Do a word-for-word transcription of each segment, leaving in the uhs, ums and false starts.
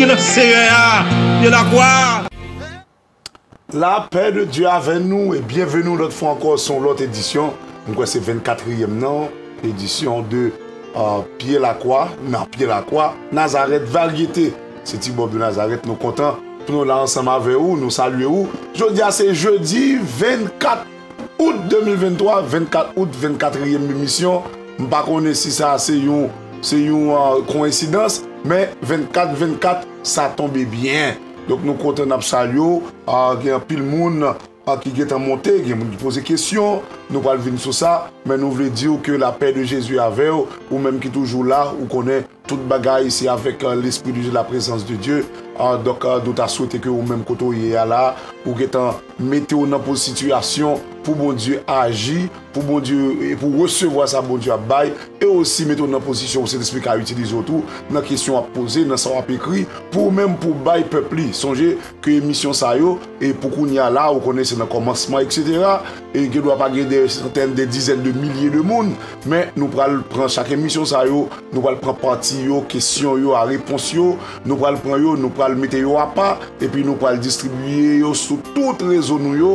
Le Seyè a, pye lakwa. Lapè de Dye avè nou e byenveni yon lòt fwa ankò sou yon lòt edisyon. M kwè se vennkatriyèm nan, edisyon de uh, Pye Lakwa, nan Pye Lakwa, Nazarèt Varyete. Se Ti Bòb de Nazarèt, nou kontan pou nou la ansanm avè ou, nou salye ou. Jodi a se jedi vennkat out de mil venntwa, vennkat out, vennkatriyèm emisyon. M pa konnen si sa se yon se yon uh, koyensidans, men vennkat vennkat sa tonbe byen. Donk nou kontan n ap salye w. Uh, gen anpil moun uh, ki gentan monte, gen moun ki poze kesyon. Nou pral vin sou sa, men nou vle di w ke lapè de Jezi avè w, ou menm ki toujou la, ou konnen tout bagay se avèk uh, Lespri de Dye, la prezans de Dye. Uh, donk uh, nou ta swete ke ou menm kote w ye a la, ou gentan mete w nan poz sitiyasyon pou Bondye aji, pou Bondye e pou resevwa sa Bondye ap bay, e osi mete w nan pozisyon pou Sentespri ka itilize w tou nan kesyon w ap poze, nan sa w ap ekri, pou ou menm pou bay pèp li. Sonje ke emisyon sa yo, e pou kounye a la, ou konnen se nan kòmansman, etsetera, e gen dwa pa gen de santèn, de dizèn de milye de moun, men nou pral pran chak emisyon sa yo, nou pral pran pati yo, kesyon yo, a repons yo, nou pral pran yo, nou pral mete yo apa, epi nou pral distribiye yo sou tout rezo nou yo.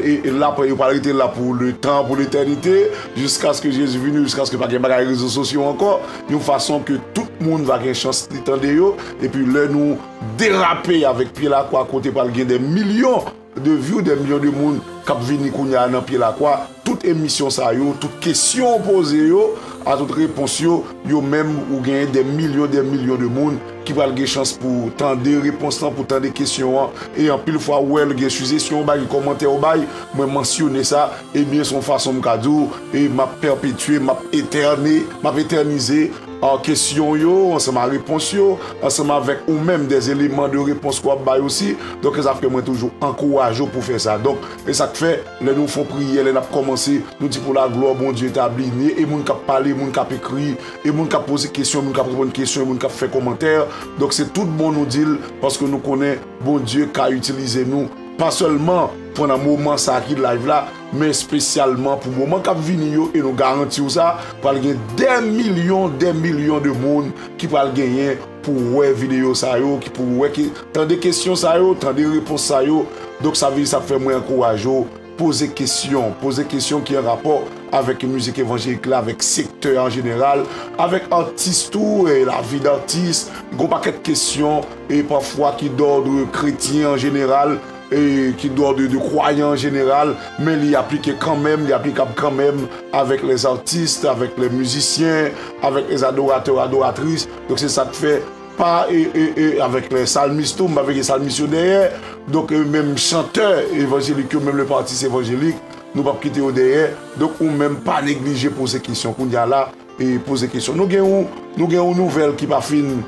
E, e la, yo pral rete la pou letan, pou letènite, jiskaske Jezi vini, jiskaske pa gen bagay rezo sosyo ankò, yon fason ke tout moun va gen chans li tande yo. Epi lè nou derape avèk Pye Lakwa, kote pral gen de milyon de view, de milyon de moun k ap vini kounye a nan Pye Lakwa, tout emisyon sa yo, tout kesyon w poze yo, a tout repons yo, yo menm ou genyen de milyon, de milyon de moun ki pral gen chans pou tande repons lan, pou tande kesyon an. E anpil fwa ou wè l gen sijestyon w bay, gen kòmantè w bay, mwen mansyone sa, ebyen se yon fason m ka di w, e m ap pèpetye, m ap etène, m ap etènize an kesyon yo, ansanm a repons yo, ansanm avèk ou menm de eleman de repons ke w ap bay osi. Donk sa fè mwen toujou ankouraje w pou fè sa. Donk e sa k fè lè nou fè yon priyè, lè n ap kòmanse, nou di pou laglwa Bondye etabli, ni e moun k ap pale, moun k ap ekri, e moun k ap poze kesyon, moun k ap reponn kesyon, e moun k ap fè kòmantè. Donk se tout bon nou di l, paske nou konnen Bondye ka itilize nou, pa sèlman pandan moman sa a ki live la, men espesyalman pou moman k ap vini yo, e nou garanti w sa, pral gen de milyon, de milyon de moun ki pral genyen pou wè videyo sa yo, ki pou wè, ki tande kesyon sa yo, tande repons sa yo. Donk sa vle di sa fè mwen ankouraje w, poze kesyon, poze kesyon ki an rapò avèk mizik evanjelik la, avèk sektè an jeneral, avèk atis tou, e lavi d atis, gon pakèt kesyon, e pafwa ki dòd kretyen an jeneral, e ki dòd de kwayan an jeneral, men li aplike kanmenm, li aplikab kanmenm avèk lèzartis, avèk lèmizisyen, avèk lèzadoratè, adoratris. Donk se sa k fè pa e, e, e, avèk lèsalmis tou, m pa vle gen salmis yo dèyè. Donk e, menm chantè evanjelik yo, menm le partis evanjelik, nou p ap kite yo dèyè. Donk ou menm pa neglije poze kesyon kounye a la, e poze kesyon. Nou gen yon, nou gen yon nouvèl ki pa fin,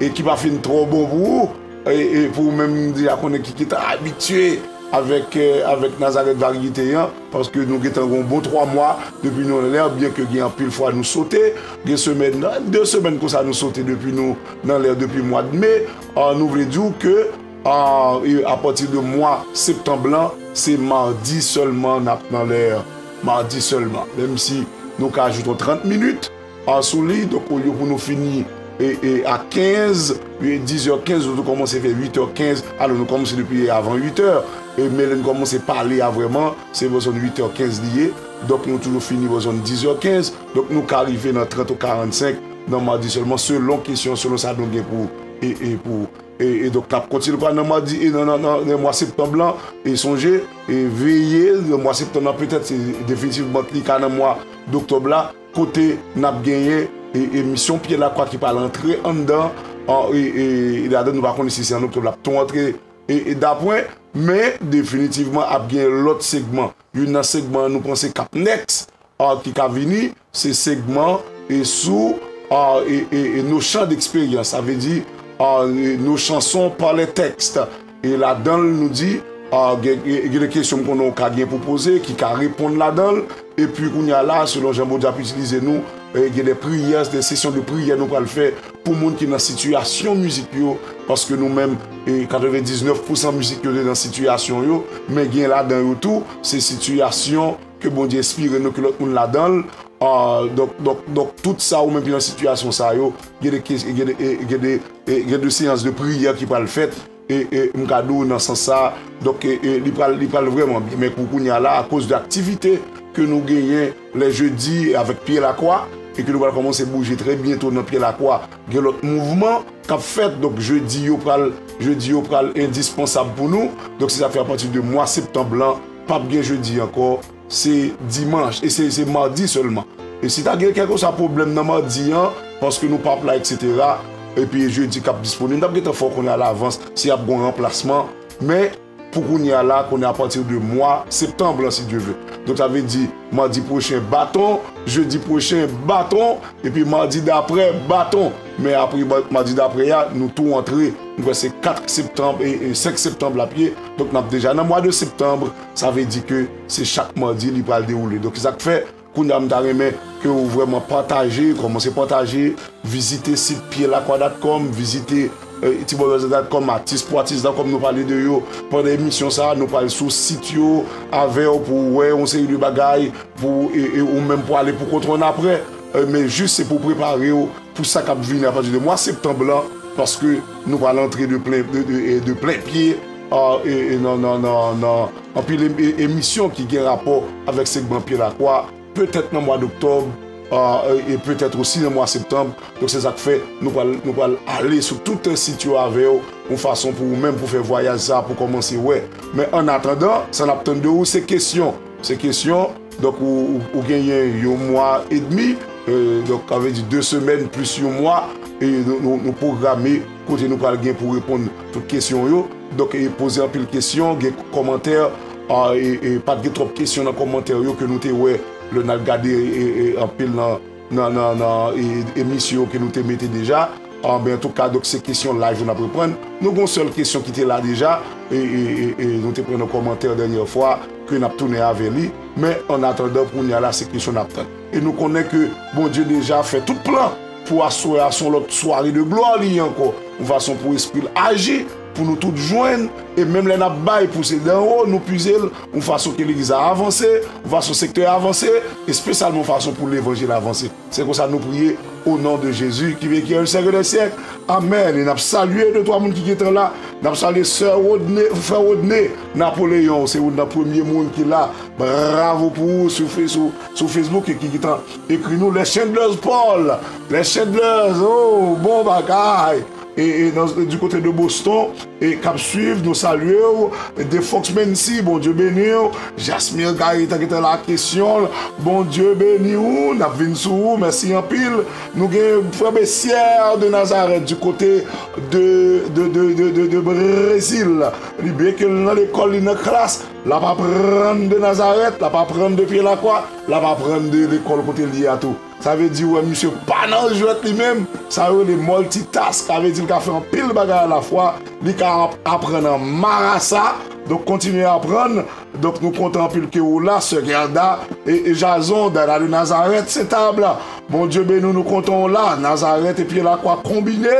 e ki pa fin twò bon pou ou, e, e pou ou menm deja konnen ki, ki ta abitye avèk, e, avèk Nazarèt Varyete an, paske nou gentan gen yon bon twa mwa depi nou anlè, byen ke gen anpil fwa nou sote, gen semèn, de semèn konsa nou sote depi nou nan lè depi mwa de me, a, nou vle di w ke a, e apati de mwa septanm lan, se madi sèlman n ap nan lè, madi sèlman. Menm si nou ka ajoute yon trant minit a, sou li, donk olye pou nou fini e, e, a kenz, e, diz è kenz, nou te kòmanse fè uit è kenz, alò nou kòmanse depi avan uit è, e, men lè n kòmanse pale a vrèman, se bò zòn uit è kenz li ye, donk nou toujou fini bò zòn diz è kenz, donk nou ka rive nan trant ou karannsenk nan madi sèlman, selon kesyon, selon sa nou gen pou, e, e, pou E, e donk, n ap kontinye pral nan mwa di, e nan, nan, nan, nan mwa septanm lan, e sonje, e veye, nan mwa septanm lan, petèt, se definitivman li ka nan mwa doktòb la, kote n ap genyen, e, emisyon Pye Lakwa ki pral antre anndan, an, e, e, e ladan nou pa konnen si se an oktòb l ap tou antre, e, e dapwen, men definitivman ap gen lòt segman. Youn nan segman an nou panse k ap nèks, a, ki ka vini, se segman e sou a, e, e, e nos chants d'expérience, sa vle di a, e, nos chansons par les textes. E ladan l, nou di, a, gen, gen, gen de kesyon m konnen w ka gen pou poze, ki ka reponn ladan l. Epi kounye a la, selon jan Bondye ap itilize nou, e, gen de priyè, de sesyon de priyè nou pral fè pou moun ki nan sitiyasyon mizik yo, paske nou menm, e, katrevendiznèf pousan mizik yo te nan sitiyasyon yo, men gen ladan yo tou, se sitiyasyon ke Bondye enspire nou, ke lòt moun ladan l, Ah, donk, donk, donk, tout sa ou menm ki nan sitiyasyon sa yo, gen de, gen de, gen de, gen de seyans de priyè ki pral fèt. E, e m ka di w nan sans sa, donk, e, e, li pral, li pral vrèman byen. Men pou kounye a la, akoz de aktivite ke nou genyen lè jedi avèk Pye Lakwa, e ke nou pral kòmanse bouje trè byento nan Pye Lakwa, gen lòt mouvman k ap fèt. Donk, jedi yo pral, jedi yo pral endispansab pou nou. Donk, se sa k fè apati de mwa septanm lan, p ap gen jedi ankò. Se dimanch, e se, se madi sèlman. E si ta gen kèlkeswa pwoblèm nan madi an, paske nou p ap la, etsetera, epi jedi k ap disponib, n ap gentan fè w konnen alavans si ap gen ranplasman. Men, pou kounye a la, konnen apati de mwa septanm lan, si Dye vle. Donk, sa vle di, madi pwochen, baton, jedi pwochen, baton, epi madi daprè, baton. Men apre madi daprè a, nou tou antre, m kwè se kat septanm e, e senk septanm l ap ye. Donk, n ap deja nan mwa de septanm, sa vle di ke se chak madi li pral dewoule. Donk, se sa k fè, kounye a, m ta renmen ke w vrèman pataje, kòmanse pataje, vizite sit pye lakwa dot com, vizite, eh, ti bòlòzè dot com, atis pou atis dot com, nou pale de yo pandan emisyon sa a, nou pral sou sit yo avè w pou w wè yon seri de bagay, pou, e, e, ou menm pou ale pou kont w annapre, eh, men jis se pou prepare w pou sa k ap vini apati de mwa septanm lan, paske nou pral antre de plen, de, de, de plen pye, ah, e, e nan, nan, nan, nan anpil em-, e, emisyon ki gen rapò avèk segman Pye Lakwa, petèt nan mwa doktòb, ah, e, e petèt osi nan mwa septanm. Donk, se sa k fè nou pral, nou pral ale sou tout sit yo avè w, yon fason pou ou menm pou fè vwayaj sa a, pou kòmanse wè. Men annatandan, sa n ap tann de ou, se kesyon. Se kesyon. Donk, ou, ou, ou genyen yon mwa edmi, eh, donk, sa vle di de semèn plis yon mwa, e nou, nou, nou pwograme kote nou pral gen pou reponn tout kesyon yo. Donk, e poze anpil kesyon, gen kòmantè, ah, e, e pa t gen twòp kesyon nan kòmantè yo ke nou te wè lè n al gade, e, e, anpil nan, nan, nan, nan, e, emisyon ke nou te mete deja. Ah, ben, antouka, donk, se kesyon live yo n ap reprann. Nou gen yon sèl kesyon ki te la deja, e, e, e, e nou te pran nan kòmantè dènyè fwa, ke n ap tounen avè li. Men, annatandan, kounye a la, se kesyon n ap tann. E nou konnen ke Bondye deja fè tout plan pou aswè a, se yon lòt sware de glwa li ye ankò. Yon fason pou espri l aji, pou nou tout jwenn, e menm lè n ap bay pou se danwo, nou puize l, yon fason ke legliz la avanse, yon fason sektè a avanse, espesyalman yon fason pou levanjil avanse. Se konsa nou priye, o non de Jezi, ki viv, ki règne, syèk dè syèk. Amèn. E n ap salye de twa moun ki gentan la. N ap salye sè Rodney, frè Rodney Napoleon, se youn nan premye moun ki la. Bravo pou ou sou Fe-, sou, sou Facebook e ki gentan ekri nou. Les Chandlers Paul, les Chandlers, oh, bon bagay. E, e nan, du côté de Boston, e k ap swiv, nou salye w. De Fox Mency, Bondye beni w. Jasmine Garita ki te la kesyon l, Bondye beni w. N ap vin sou ou, mèsi anpil. Nou gen frè Bessière de Nazareth du côté de, de, de, de, de, de Brezil. Li byen ke l nan lekòl, li nan klas, l ap aprann de Nazareth, l ap aprann de Pye Lakwa, l ap aprann de lekòl kote l ye a tou. Sa vle di, wè, misye pa nan jwèt li menm. Sa yo rele multitask. Sa vle di, li ka fè anpil bagay alafwa. Li ka ap-, aprann an marasa. Donk, kontinye aprann. Donk, nou kontan anpil ke ou la, sè Gerda, e, e Jason, Dada de Nazareth, Sentab. Bondye beni w, nou kontan w la. Nazareth e Pye Lakwa konbine.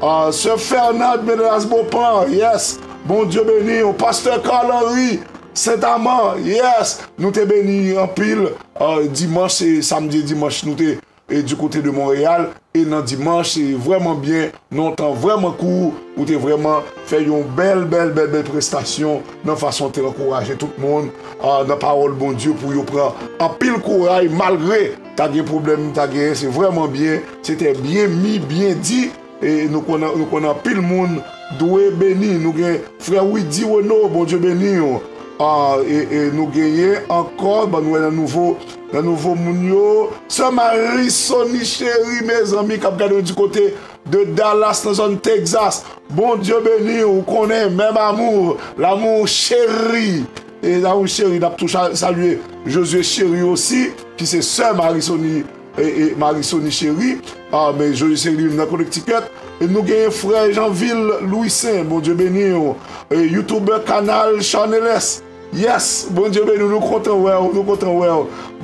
Ah, sè Fernand Menelas Beauplan, yes. Bondye beni w. Pastè Carl Henry, Sent Aman, yes. Nou te beni anpil. Ah, dimanch, e samdi e dimanch, nou te e du côté de Montréal. E nan dimanch, se vrèman byen, nan yon tan vrèman kou, ou te vrèman fè yon bèl, bèl, bèl, bèl prestasyon nan fason te ankouraje tout moun, ah, nan pawòl Bondye pou yo pran anpil kouray, malgre ta gen pwoblèm, ta gen, se vrèman byen, se te byen mi, byen di, e nou konnen, nou konnen anpil moun dwe beni. Nou gen frè Widy Renaud, Bondye beni w. Ah, e, e nou genyen ankò, ban nou wè nan nouvo, nan nouvo moun yo. Sè Marisoni cheri, mezanmi, k ap gade w du côté de Dallas, nan zòn Texas. Bondye beni w, ou konnen, menm amou, lanmou cheri. E lanmou cheri, n ap tou cha-, salye Josué Chéry osi, ki se sè Marisoni e, e Marisoni Chéry, ah, men Josué Chéry li menm nan Connecticut. E nou genyen frè Janvil Louissaint, Bondye beni w. E, youtubè kanal Charneles. Yes, Bondye beni w, nou kontan wè w, nou kontan wè w.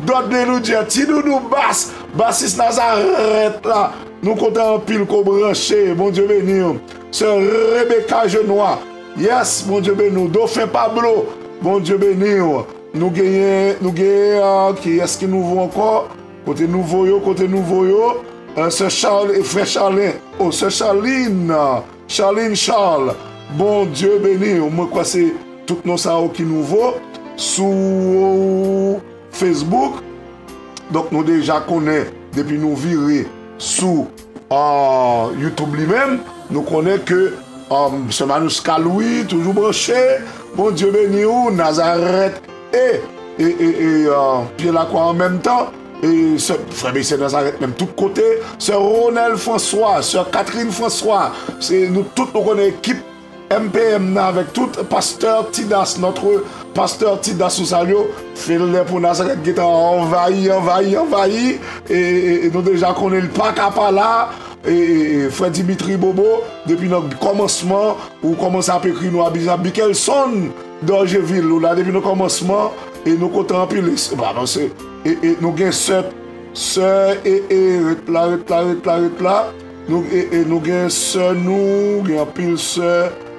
Dòdne Loudjè, ti doudou bas, basis Nazarèt la. Nou kontan anpil ke w branche, Bondye beni w. Sè Rebecca Genois, yes, Bondye beni w. Dofen Pablo, Bondye beni w. Nou genyen, nou genyen, ah, kiyès ki nouvo ankò? Kote nouvo yo, kote nouvo yo? Eh, sè Charles e frè Charlin. Oh, sè Charline, Charline Charles. Bondye beni w. Mwen kwè se tout non sa yo ki nouvo sou Facebook. Donk, nou deja konnen depi nou vire sou, ah, YouTube li menm, nou konnen ke, ah, sè Manouska Louis toujou branche. Bondye beni w, Nazarèt e, e, e, e, ah, Pye Lakwa an menm tan. E sè, frè Mesye Nazarèt menm tout kote. Sè Ronel François, sè Catherine François, se nou tout nou konnen ekip M P M nan avèk tout pastè Tidas, notre pastè Tidas nou salye w. Fè lè pou Nazarèt gentan anvayi, anvayi, anvayi. E, e, e nou deja konnen l pa ka pa la. E, e, e frè Dimitri Bobo, depi nan kòmansman, ou kòmanse ap ekri nou a Bikelson Dorgeville, ou la depi nan kòmansman, e nou kontan anpil. E, e, e nou gen sè, sè, e, e, ret la, ret la, ret la, ret la. Nou, e, e nou gen sè nou, gen anpil sè,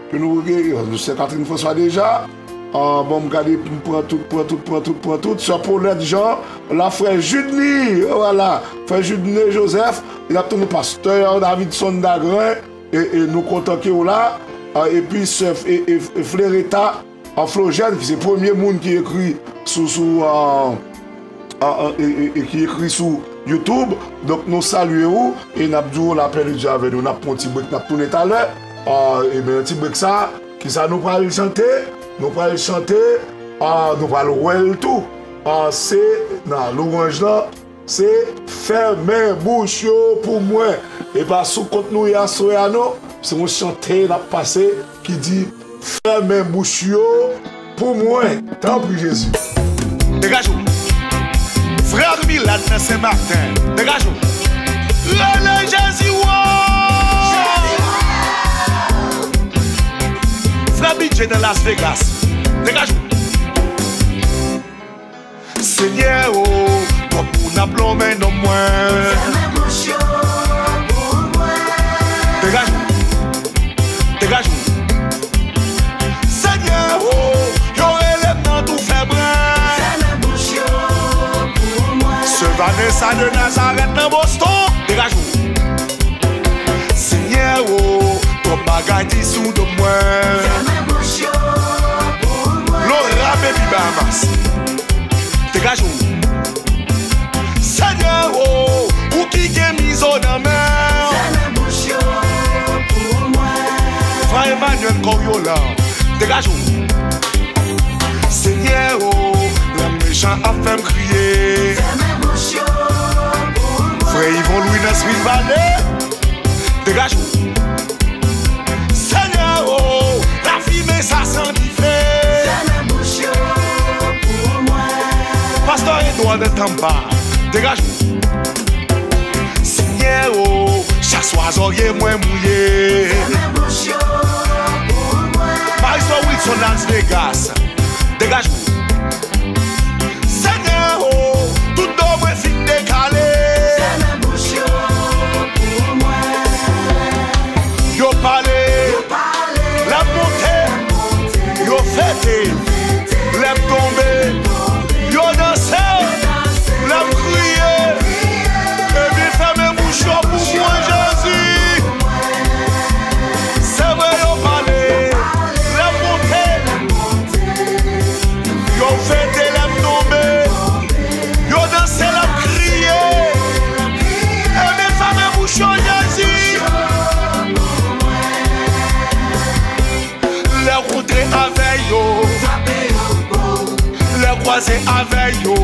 ke nou gen, nou sè Catherine François deja. Ah, bon, m gade, m pran tout, pran tout, pran tout, pran tout. Sè Paulette Jean, la frè Judny, vwala. Frè Judny Joseph, n ap tande pastè Davidson Dagren, e, e nou kontan ke w la. Ah, epi sè F-, e, e, e Flereta, ah, Flogène, ki se premye moun ki ekri sou, sou, ah, ah, ah, e, e, e ki ekri sou YouTube. Donk, nou salye w e n ap di w lapè de Dye avè nou. N ap pran yon ti brek, n ap tounen talè. Ah, e ben, yon ti brek sa, kisa nou pral chante? Nou pral chante, ah, nou pral wè l tou. Ah, se nan lwanj lan, se fèmen bouch yo pou mwen. E pa sou kont nou ye aswè a non. Se yon chante n ap pase ki di, fèmen bouch yo pou mwen. Tanpri, Jezi. Degaj ou. Frè Milad nan Sen Maten. Degaj ou. Rele Jezi, wo! Frè Bidje nan Las Vegas. Degaj ou. Senyè o, twòp moun ap lonmen non mwen. Fèmen bouch yo pou mwen. Degaj ou. Degaj ou. Senyè o, yo rele m nan tou fèbren. Fèmen bouch yo pou mwen. Sè Vanessa de Nazarèt nan Boston. Degaj ou. Senyè o, twòp bagay di sou do mwen. Fèmen bouch yo pou mwen. Laura Baby Bahamas. Degaj ou. Senyè o, ou ki gen mizo nan men. Fèmen bouch yo pou mwen. Frè Emmanuel Coriolan. Degaj ou. Senyè o, lè mechan ap fè m kriye. Fèmen bouch yo pou mwen. Frè Yvon Louis nan Spring Valley. Degaj ou. Senyè o, lafimen sa san dife. Fèmen bouch yo pou mwen. Pastè Edouard nan Tampa. Degaj ou. Senyè o, chak swa zòrye mwen mouye. Fèmen bouch yo pou mwen. Maestro Wilson Las Vegas. Degaj ou. Senyè o, tout do mwen fin dekale. Fèmen bouch yo pou mwen. Yo pale. Yo pale. Lè m monte. Yo fete. Lè m tonbe. Yo danse. Lè m kriye. Ebyen, fèmen bouch yo pou mwen, Jezi. Se vre, yo pale. Lè m monte. Yo fete lè m tonbe. Yo danse lè m kriye. Ebyen, fèmen bouch yo, Jezi. Lè w kontre avè yo. Lè w kwaze avè yo.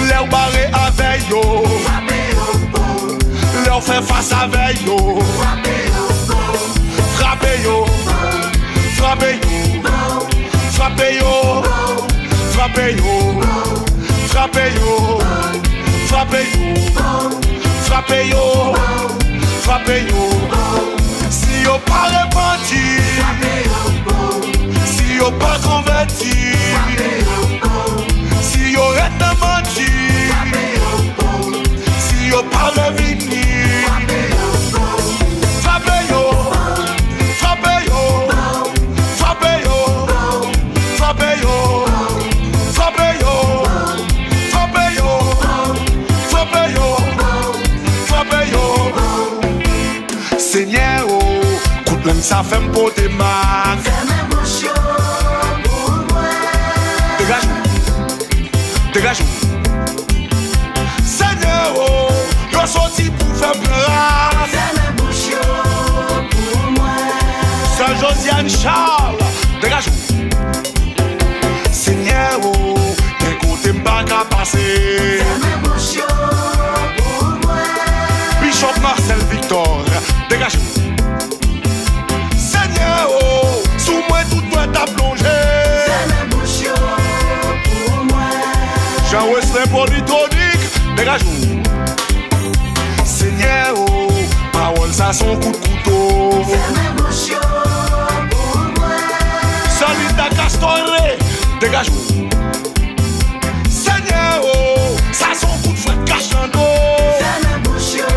Lè w bare avè yo. Lè w fè fas avè yo. Frape yo. Frape yo. Frape yo. Frape yo. Frape yo. Frape yo. Frape yo. Frape yo. Frape yo. Si yo pa repanti. Si yo pa konvèti. Si yo ret nan manti. Si yo pa vle vini. Frape yo. Frape yo. Frape yo. Frape yo. Frape yo. Frape yo. Sa fè m pote mak. Fèmen bouch yo pou mwen. Degaj ou. Degaj ou. Senyè o, yo soti pou fè m plen rak. Fèmen bouch yo pou mwen. Sè Josiane Charles, degaj ou. Senyè o, gen kote m pa ka pase. Fèmen bouch yo pou mwen. Bishop Marcel Victor, degaj ou. Senyè o, sou mwen tout dwèt ap lonje. Fèmen bouch yo pou mwen. Jean Wesley Polytonique, degaj ou. Senyè o, pawòl sa s on kout kouto. Fèmen bouch yo pou mwen. Salita Castore, degaj ou. Senyè o, sa s on kout frèt kach nan do. Fèmen bouch yo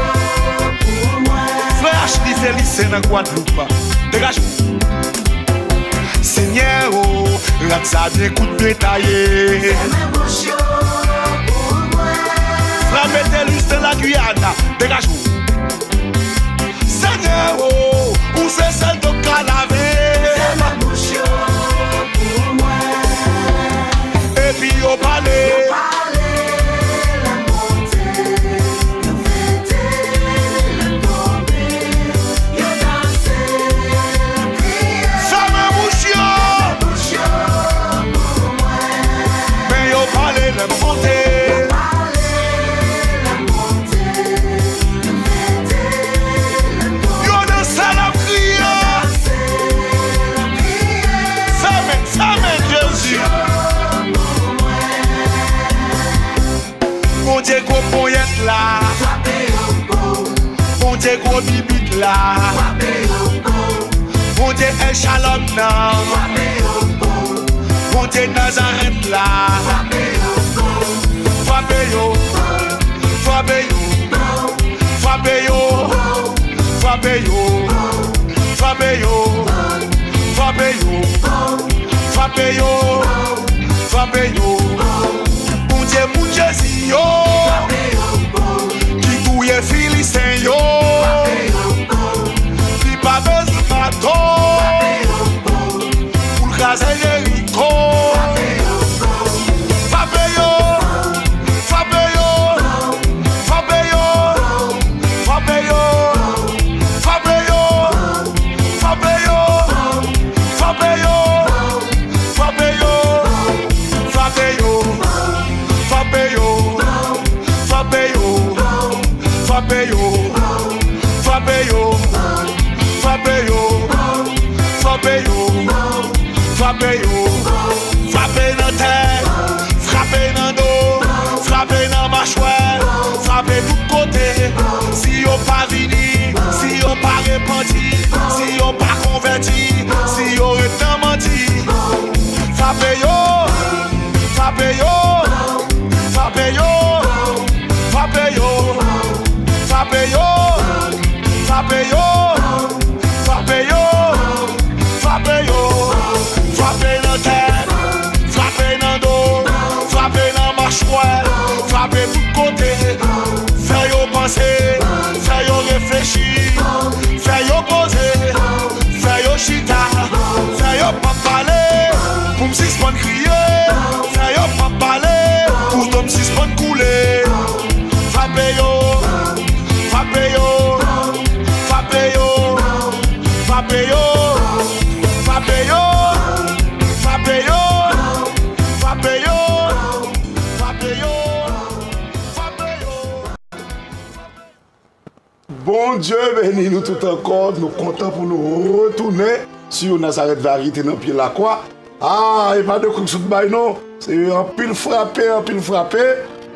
pou mwen. Frè Ashley Félicien nan Gwadloup, degaj ou. Senyè o, rad sa byen kout, byen taye. Fèmen bouch yo pou mwen. Frè Metellus nan la Guyane, degaj ou. Senyè o, ou se sèl dlo k ka lave. Fèmen bouch yo pou mwen. Epi yo pale. Yo pale, lè m monte, yo fete, lè m tonbe, yo danse, lè m kriye. Fèmen bouch yo. Fèmen bouch yo pou mwen. Men yo pale, lè m monte. Yo pale, lè m monte. Yo danse, l ap kriye. Fèmen, fèmen, Jezi. Bondye gwo ponyèt la. Bondye gwo bibit la. Bondye El Shalom nan. Bondye Nazarèt la. Frape yo, frape yo, frape yo, frape yo, frape yo, frape yo, frape yo, frape yo. Bondye moun Jezi yo, ki touye Filisten yo, li pa bezwen baton pou l kraze Jeriko. Frape yo, frape yo, frape yo, frape yo, frape yo, frape yo, frape yo, frape yo, frape yo, frape yo, frape yo, frape yo, frape yo, frape yo, frape yo, frape yo, frape nan tèt, frape nan do, frape nan machwè, frape tout kote. Si yo pa vini, si yo pa repanti, si yo pa konvèti, si yo ret nan manti, frape yo, frape yo, frape yo, frape yo, frape yo, frape yo, frape yo, frape yo, frape nan tèt, frape nan do, frape nan machwè, frape tout kote. Fè yo panse, fè yo reflechi, fè yo poze, fè yo chita, fè yo pa pale, pou m sispann kriye, fè yo pa pale, pou dlo m sispann koule. Frape yo, frape yo, frape yo, frape yo, frape yo, frape yo, frape yo, frape yo, frape yo. Bondye beni nou tout ankò. Nou kontan pou nou retounen sou Nazareth Variété nan pye lakwa. Ah, e pa de kouk sot bay non. Se anpil frape, anpil frape.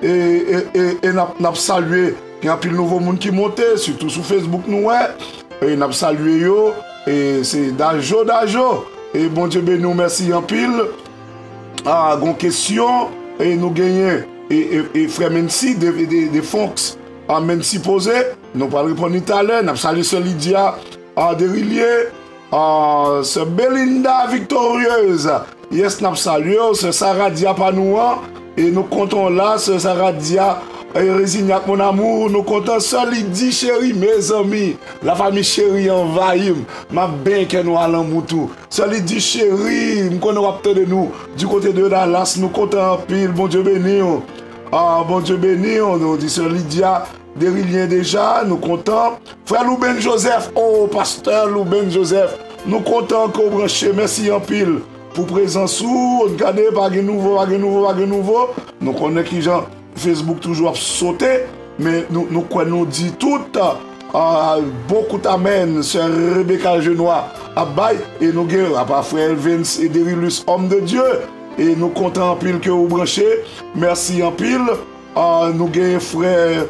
E, e, e, e n ap, n ap salye. Gen anpil nouvo moun ki monte, sitou sou Facebook nou wè. E n ap salye yo. E se Dajo, Dajo. E Bondye beni w, mèsi anpil. Ah, gon kesyon, e nou genyen, e, e, e frè Mency, de, de, de Fonks, ah, Mency poze, nou pral reponn li talè, n ap salye sè Lydia, ah, Derilye, ah, sè Belinda Victorieuse, yes, n ap salye w, sè Saradia pa nou an, e nou kontan w la, sè Saradia, E Rezinyak, mon amour, nou kontan. Sè Lidi cheri, mezanmi, lafami cheri anvayi m. M ap benyen kè nou a lanmou tou. Sè Lidi cheri, m konnen w ap tande nou. Du kote de Dallas, nou kontan anpil. Bondye beni w. Ah, Bondye beni w. Nou di sè Lidi a, Derilyen deja, nou kontan. Frè Louben Joseph, oh, pastè Louben Joseph, nou kontan ke w branche. Mèsi anpil pou prezans ou. Gade, pa gen nouvo, pa gen nouvo, pa gen nouvo. Nou konnen kijan Facebook toujou ap sote, men nou, nou kwè nou di tout. Ah, bon kout amèn, sè Rebecca Genois ap bay, e nou gen, apa frè Elvens e Derilus, homme de Dieu, e nou kontan anpil ke ou branche. Mèsi anpil. Ah, nou gen frè,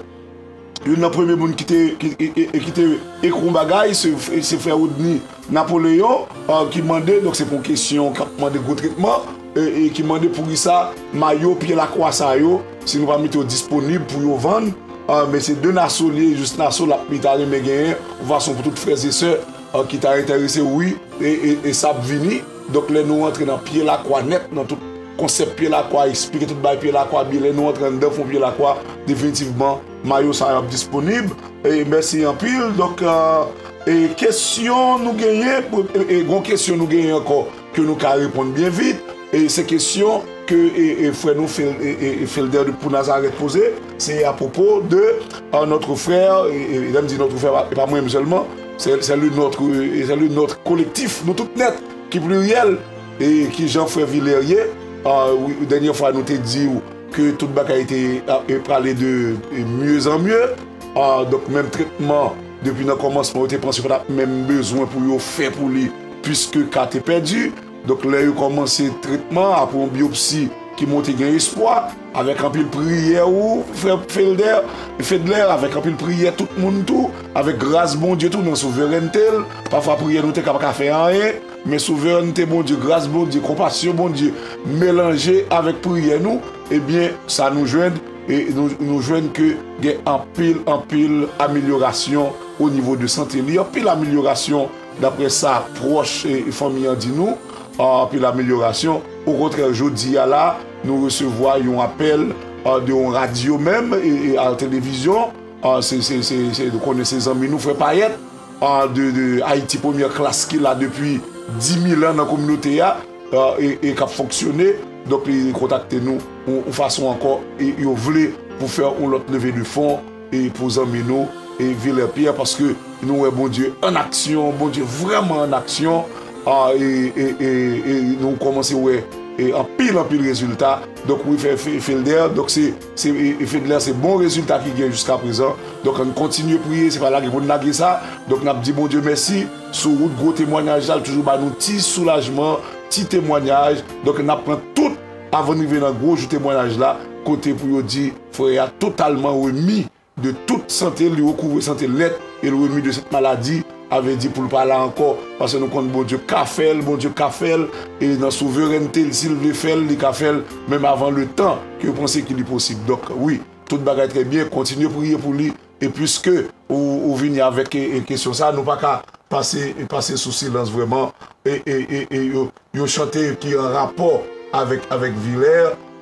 youn nan premye moun ki te, ki, ki, ki, ki te ekri yon bagay, se, se frè Rodney Napoléon, ah, ki mande, donk se pou yon kesyon k ap mande gwo tretman, e, e ki mande poukisa mayo pye lakwa sa yo, si nou pa mete yo disponib pou yo vann, ah, men se de Nassau li ye, jis Nassau l ap, li ta renmen genyen, yon fason pou tout frè e sè, ah, ki ta enterese, wi, e, e, e sa ap vini. Donk, lè nou rantre nan pye lakwa nèt, nan tout konsèp pye lakwa, eksplike tout bagay pye lakwa byen, lè nou rantre anndan fon pye lakwa, definitivman, mayo sa yo ap disponib. E mèsi anpil. Donk, euh, e kesyon nou genyen, e, e, gon kesyon nou genyen ankò ke nou ka reponn byen vit. E se kesyon ke, e, e, frè nou Fel-, e, e, e Felder de pou Nazarèt poze, se apwopo de, euh, notre frère, e, e, lè m di notre frère, e pa mwen menm sèlman, se, se le notre, e se le notre collectif, nou tout nèt, ki pliryèl, e ki jan frè Vilè ye. Ah, wi, dènyè fwa nou te di w ke tout bagay te, ah, e prale de, e mieux en mieux. Ah, donk, menm tretman, depi nan kòmansman, yo te panse yo pa t ap menm bezwen pou yo fè pou li, piske ka te pèdi. Donk, lè yo kòmanse tretman, apre yon byopsi ki montre gen espwa, avèk anpil priyè ou, frè Felder, Fedler, avèk anpil priyè tout moun tou, avèk gras Bondye tou nan souverènte l, pafwa priyè nou te ka pa ka fè anyen, men souverènte Bondye, gras Bondye, konpasyon Bondye, melanje avèk priyè nou, ebyen, sa nou jwenn, e nou, nou jwenn ke gen anpil, anpil amelyorasyon o nivo de sante li, anpil amelyorasyon daprè sa pwòch e, e fanmi an di nou, anpil amelyorasyon. Okontrè, jodi a la, nou resevwa yon apèl, ah, de yon radyo menm, e, e al televizyon, ah, se, se, se, se, nou konnen se zanmi nou, frè Payet, ah, de, de Haïti Première Classe ki la depi dis mil an nan kominote a, ah, e, e k ap fonksyone. Donk, li kontakte nou yon, yon fason ankò, e yo vle pou fè yon lòt leve de fon, e pou zanmi nou, e Vilè Pyè, paske nou wè Bondye an aksyon, Bondye vrèman an aksyon, ah, e, e, e, e nou kòmanse wè, e anpil, anpil rezilta. Donk, wi, fè, fè, Felder, donk se, se, e, e Felder, se bon rezilta ki gen jiska prezan. Donk, ann kontinye priye, se pa lage pou n lage sa. Donk, n ap di Bondye mèsi sou wout gwo temwanyaj la, l toujou ba nou ti soulajman, ti temwanyaj. Donk, n ap pran tout avan n rive nan gwo jou temwanyaj la, kote pou yo di frè a totalman remi de tout sante l, li rekouvre sante l nèt, e l remi de sèt maladi, a vle di pou l pa la ankò, paske nou konn Bondye ka fè l, Bondye ka fè l, e nan souverènte l, si l vle fè l, li ka fè l, menm avan letan ke yo panse ke li posib. Donk, wi, tout bagay trè byen, kontinye priye pou li, e piske ou, ou vini avèk, e, e kesyon sa, nou pa ka pase, pase sou silans vrèman, e, e, e, e yo, yon chante ki an rapò avèk, avèk Vilè.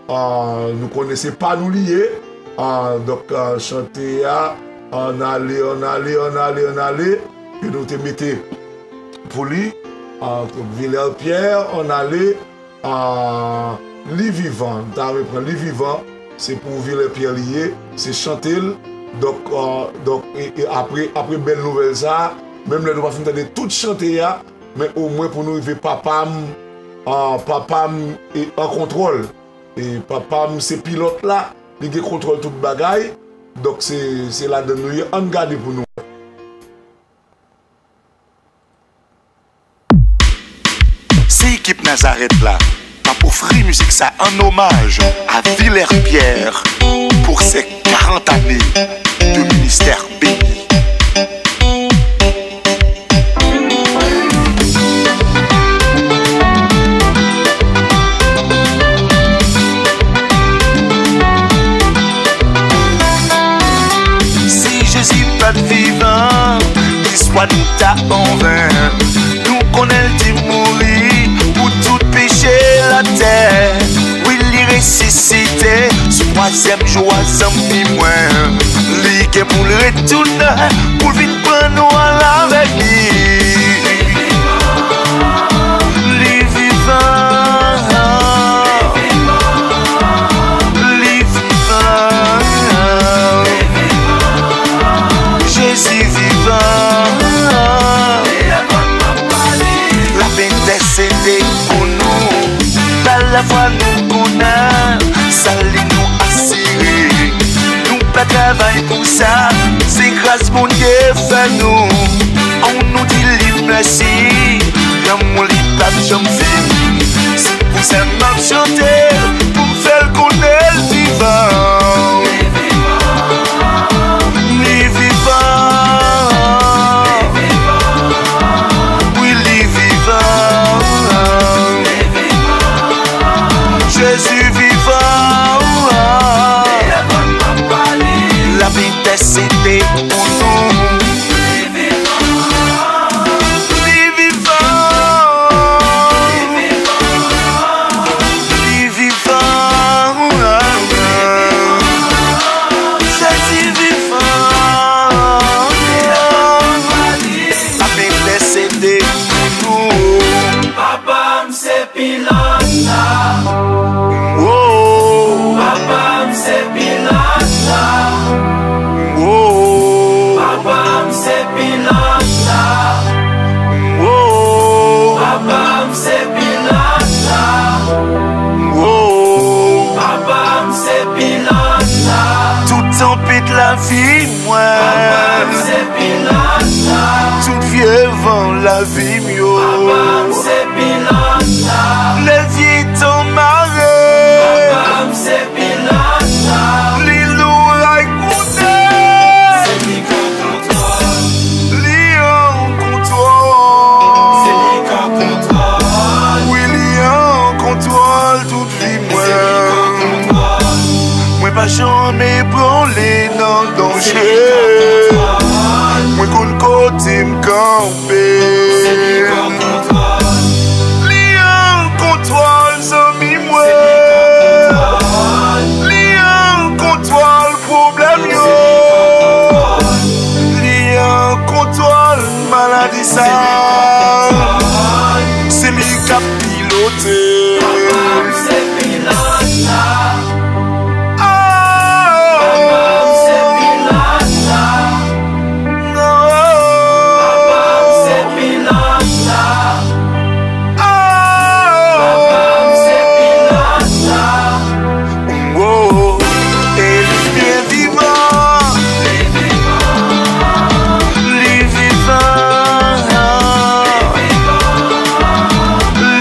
Ah, nou konnen se pa nou li ye. Ah, donk, ah, chante a, Ann ale, ann ale, ann ale, ann ale, ke nou te mete pou li. Ah, Vilè Pyè, Ann ale, ah, Li Vivan, m ta reprann Li Vivan, se pou Vilè Pyè li ye, se chante l. Donk, ah, donk, e, e apre, apre bèl nouvèl sa a, menm lè nou pa fin tande tout chante a, men omwen pou nou rive papa m, ah, papa m e an kontwòl. E papa m se pilòt la, li gen kontwòl tout bagay. Donk se, se ladann nou ye. Ann gade pou nou wè. Se ekip Nazareth la k ap ofri mizik sa an omaj a Vilè Pyè pou se karant ane de ministè beni. Si Jezi pa t vivan, istwa nou ta anven. Nou konnen l te mouri pou tout peche latè. Wi, li resisite sou Twazyèm jou a, zanmi mwen, li gen pou l retounen, pou l vin pran nou al avèk li. Li vivan. Li vivan. Jezi vivan. L ap entèsede pou nou. Pa lafwa nou konnen, sali nou asire. Nou pa travay pou sa, se gras Bondye fè nou. Ann nou di li mèsi, lanmou li p ap janm fini. Se pou sa m ap chante, pou m fè l konnen l vivan. Li vivan. Wi, li vivan. Jezi vivan. L ap entèsede pou nou. Li vivan. Li vivan. Jezi vivan. L ap entèsede pou nou. Papa m se pilòt la. Oh. Papa m se pilòt la. Oh. Papa m se pilòt la. Oh. Papa m se pilòt la. Oh. Papa m se pilòt la. Tout tanpèt lavi mwen. Papa m se pilòt la. Tout vye van lavi m yo. Papa m se pilòt la. Lè vye tan mare. Papa m se pilòt la. Li lou ray koute. Se li k an kontwòl. Li an kontwòl. Se li k an kontwòl. Wi, li an kontwòl tout vi mwen. Mwen pa janm ebranle nan danje. Mwen konn kote m kanpe. Li an kontwòl, zanmi mwen. Li an kontwòl pwoblèm yo. Li an kontwòl maladi sa. Se li k ap pilote. Papa m se pilòt la. Oh. Papa m se pilòt la. Papa m se pilòt la. Oh. Papa m se pilòt la. Oh. E li byen vivan. Li vivan.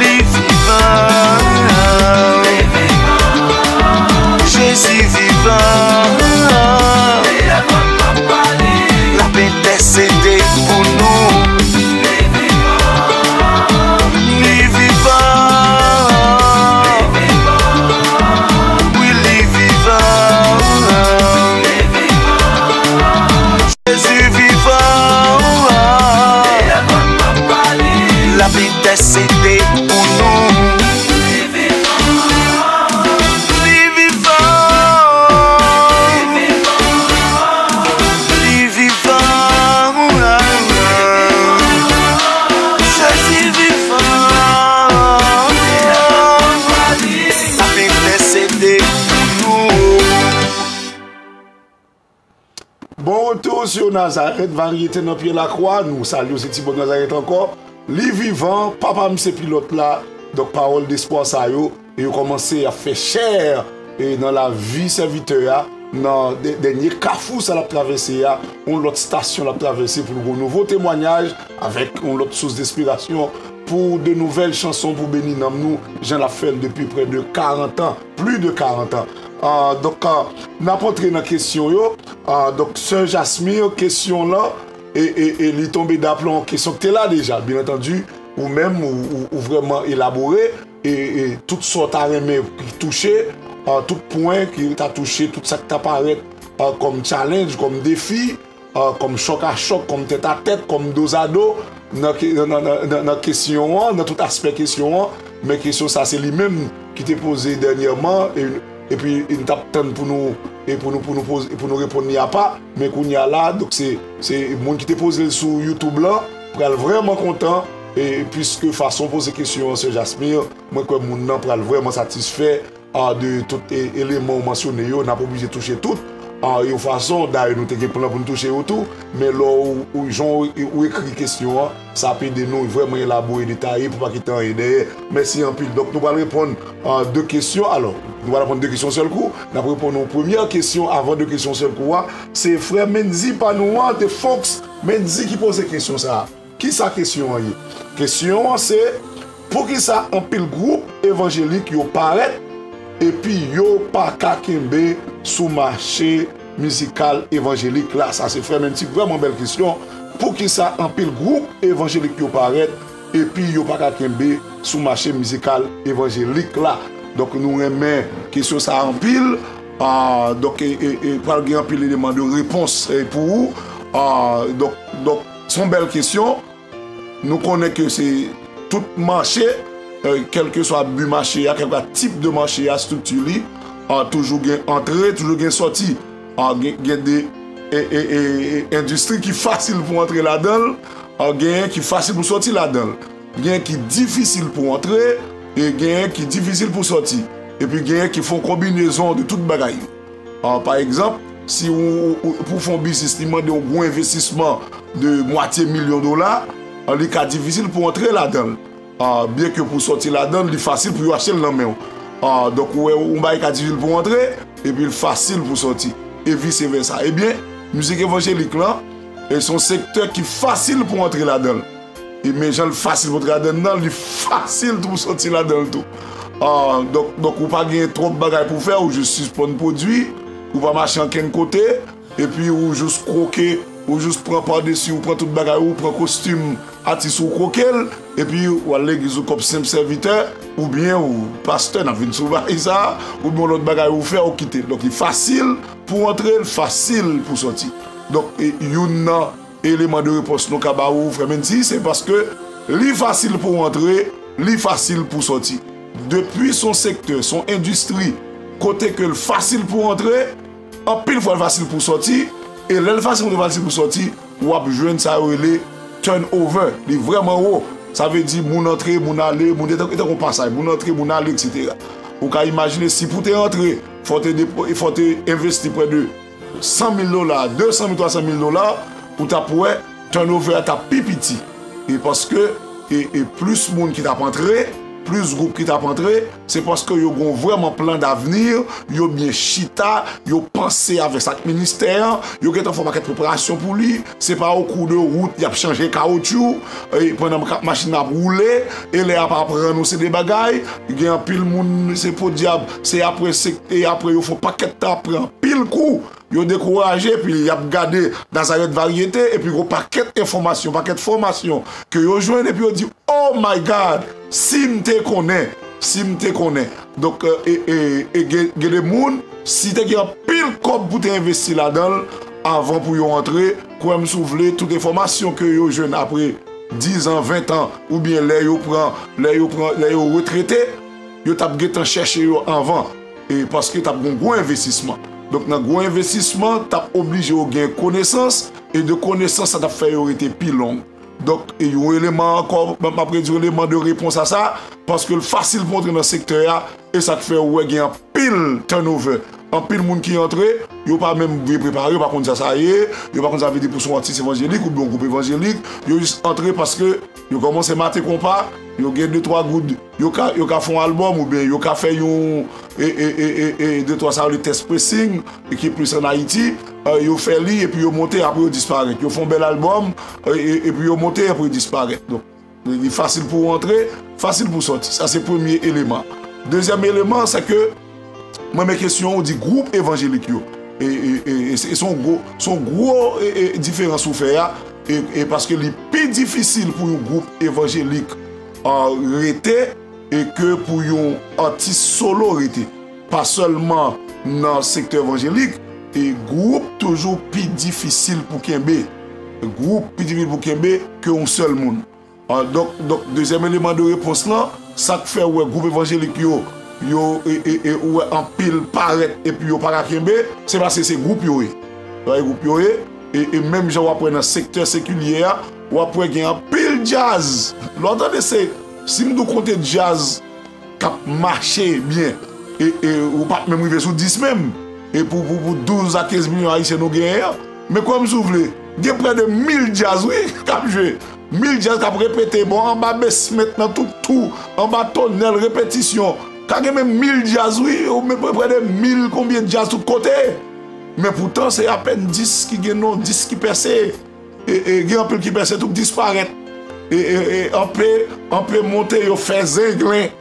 Li vivan. Jezi vivan. L ap entèsede pou nou. Li vivan. Wi, li vivan. Jezi vivan. L ap entèsede pou nou. Li vivan. Li vivan. Jezi vivan. L ap entèsede pou nou. Bon retour sur Nazareth, varyete nan pye lakwa. Nou salye w, se Ti Bòn Nazareth ankò. Li vivan, papa m se pilòt la. Donk, pawòl despwa sa yo, e yo kòmanse ap fè chè, e nan lavi sèvitè a, nan dè-, dènye kafou sa l ap travèse a, yon lòt stasyon l ap travèse pou l gen yon nouvo temwayaj avèk yon lòt sous denspirasyon pou de nouvèl chanson pou beni nanm nou, jan l ap fè l depi prè de karant an, plis de karant an. Ah, donk, ah, n ap antre nan kesyon yo. Ah, donk, sè Jasmine, kesyon lan, e, e, e li tonbe daplon kesyon ki te la deja. Byen antandi, ou menm, ou, ou, ou vrèman elabore, e, e tout sa w ta renmen ki touche, ah, tout pwen ki ta touche, tout sa k ta parèt, ah, kòm challenge, kòm defi, ah, kòm chòk a chòk, kòm tèt a tèt, kòm dozado, nan ke-, nan, nan, nan, nan kesyon an, nan tout aspè kesyon an, men kesyon sa se li menm ki te poze dènyèman, e epi n t ap tann pou nou, e pou nou, pou nou poze, pou nou reponn li apa, men kounye a la, donk se, se moun ki te poze l sou YouTube lan, pral vrèman kontan, e piske fason w poze kesyon an, Sè Jasmine, mwen kwè moun nan pral vrèman satisfè, a, de tout e, eleman ou mansyone yo, n ap oblije touche tout, a, yon fason, dayè nou te gen plan pou n touche yo tou, men lè w, ou, jan w, ou ekri kesyon an, sa ap ede nou vrèman elabore, detaye, pou pa kite anyen dèyè. Mèsi anpil. Donk, nou pral reponn, a, de kesyon. Alò, nou pral reponn de kesyon sèl kou. N ap reponn yon premyè kesyon avan de kesyon sèl kou a. Se frè Mendy pa nou an, de Fox Mendy ki poze kesyon sa a. Kisa kesyon an ye? Kesyon an se, poukisa anpil gwoup evanjelik yo parèt epi yo pa ka kenbe sou mache mizikal evanjelik la? Sa se frè Mendy, vrèman bèl kesyon. Poukisa anpil gwoup evanjelik yo parèt epi yo pa ka kenbe sou mache mizikal evanjelik la? Donk nou renmen kesyon sa a anpil. Ah, donk e, e, e pral gen anpil eleman de repons, e, pou ou. Ah, donk, donk se yon bèl kesyon. Nou konnen ke se tout mache, e, kèlkeswa bi mache a, kèlkeswa tip de mache a, estrikti li, a, toujou gen antre, toujou gen sòti. A, gen, gen de e, e, e, e, endistri ki fasil pou antre ladan l, a, genyen ki fasil pou sòti ladan l. Genyen ki difisil pou antre, e genyen ki difisil pou sòti. Epi genyen ki fè yon konbinezon de tout bagay yo. Ah, pa egzanp, si ou, ou, ou, pou fè yon biznis, li mande yon gwo envestisman de mwatye milyon dola, ah, li ka difisil pou antre ladan l. Ah, byenke pou sòti ladan l, li fasil pou yo achte l nan men w. Ah, donk, ou wè, yon bagay ka difisil pou antre, epi l fasil pou sòti. E vise vèsa. Ebyen, mizik evanjelik lan, e se yon sektè ki fasil pou antre ladan l. E men jan l fasil pou antre ladan l nan, li fasil tou pou sòti ladan l tou. Ah, donk, donk, ou pa gen twòp bagay pou fè, ou jis sispann pwodui, ou pa mache ankenn kote, epi ou jis kwoke, ou jis pran padesi, ou pran tout bagay, ou pran kostim atis ou kwoke l, epi ou al legliz ou kòm senp sèvitè, oubyen ou pastè, n ap vin sou bagay sa, oubyen yon lòt bagay ou fè, ou kite l. Donk, li fasil pou antre, l fasil pou sòti. Donk, e, youn nan eleman de repons nou ka ba ou, frè Mendy, se paske li fasil pou w antre, li fasil pou w sòti. Depi s on sektè, s on endistri, kote ke l fasil pou w antre, anpil fwa l fasil pou w sòti, e lè l fasil pou w, fasil pou w sòti, w ap jwenn sa yo rele turnover. Li vrèman wo. Sa vle di moun antre, moun ale, moun te, te, te kon pasaj, moun antre, moun ale, etsetera. Ou ka imajine si pou te antre, fò te depo-, fò te envesti prè de san mil dola, de san mil, twa san mil dola, ou t ap wè turnover a t ap pi piti. E paske, e, e plis moun ki t ap antre, plis gwoup ki t ap antre, se paske yo gen vrèman plan d'avenir, yo byen chita, yo panse avèk sa k ministè an, yo gentan fè yon pakèt preparasyon pou li, se pa o kou de wout y ap chanje kawotchou, e pandan ka-, machin nan ap woule, e lè y ap aprann ou se de bagay, gen anpil moun, se podyab, se apre, se, e apre yo fè yon pakèt tan ap pran anpil kou, yo dekouraje, epi y ap gade Nazareth Variété, epi gon pakèt enfòmasyon, pakèt fòmasyon ke yo jwenn, epi yo di, "Oh my God, si m te konnen, si m te konnen." Donk, e, e, e gen, gen de moun, si te gen anpil kòb pou te envesti ladan l, avan pou yo antre, kwè m si w vle, tout enfòmasyon ke yo jwenn apre diz an, ven an, oubyen lè yo pran, lè yo pran, lè yo retrete, yo t ap gentan chèche yo anvan. E paske t ap gen gwo envestisman. Donk, nan gwo envestisman, t ap oblije yo gen konesans, e de konesans, sa t ap fè yo rete pi long. Donk, e yon eleman ankò, m, m ap redi eleman de repons a sa, paske l fasil pou antre nan sektè a, e sa k fè ou wè gen anpil turnover. Anpil moun ki antre, yo pa menm byen prepare, yo pa konn sa sa ye, yo pa konn sa vle di pou s on atis evanjelik oubyen yon gwoup evanjelik, yo jis antre paske yo kòmanse mate konpa, yo gen de twa goud, yo ka, yo ka fè yon albòm oubyen yo ka fè yon, e, e, e, e, e, de twa sa yo rele test pressing, e ki plis ann Ayiti, e, yo fè li epi yo monte, apre yo disparèt. Yo fè yon bèl albòm, e, e, epi yo monte, apre yo disparèt. Donk, li fasil pou w antre, fasil pou w sòti. Sa se premye eleman. Dezyèm eleman, se ke mwen men kesyon ou di gwoup evanjelik yo. E, e, e, e se, se yon gwo, se yon gwo, e, e, diferans ou fè a, e, e paske li pi difisil pou yon gwoup evanjelik, a, rete, e ke pou yon atis solo rete. Pa sèlman nan sektè evanjelik, e gwoup toujou pi difisil pou kenbe. Gwoup pi difisil pou kenbe ke yon sèl moun. A, donk, donk, dezyèm eleman de repons lan, sa k fè ou wè gwoup evanjelik yo, yo, e, e, e, ou wè anpil parèt epi yo pa ka kenbe, se paske se gwoup yo ye. Yo wè gwoup yo ye, e, e menm jan w ap wè nan sektè sekilye a, w ap wè gen anpil djaz. Lè w tande se, si m di w konte djaz k ap mache byen, e, e ou p ap menm rive sou dis menm. E pou, pou, pou douz a kenz milyon Ayisyen nou genyen an. Men kwè m si w vle, gen prè de mil djaz, wi, k ap jwe. Mil djaz k ap repete, bon, anba besment, nan tout twou, anba tonèl, repetisyon. Ka gen menm mil djaz, wi, ou menm prè de mil konbyen djaz tout kote. Men poutan, se apèn dis ki gen non, dis ki pèse. E, e gen anpil ki pèse tou k disparèt. E, e, e anpe, anpe monte, yo fè zenglen.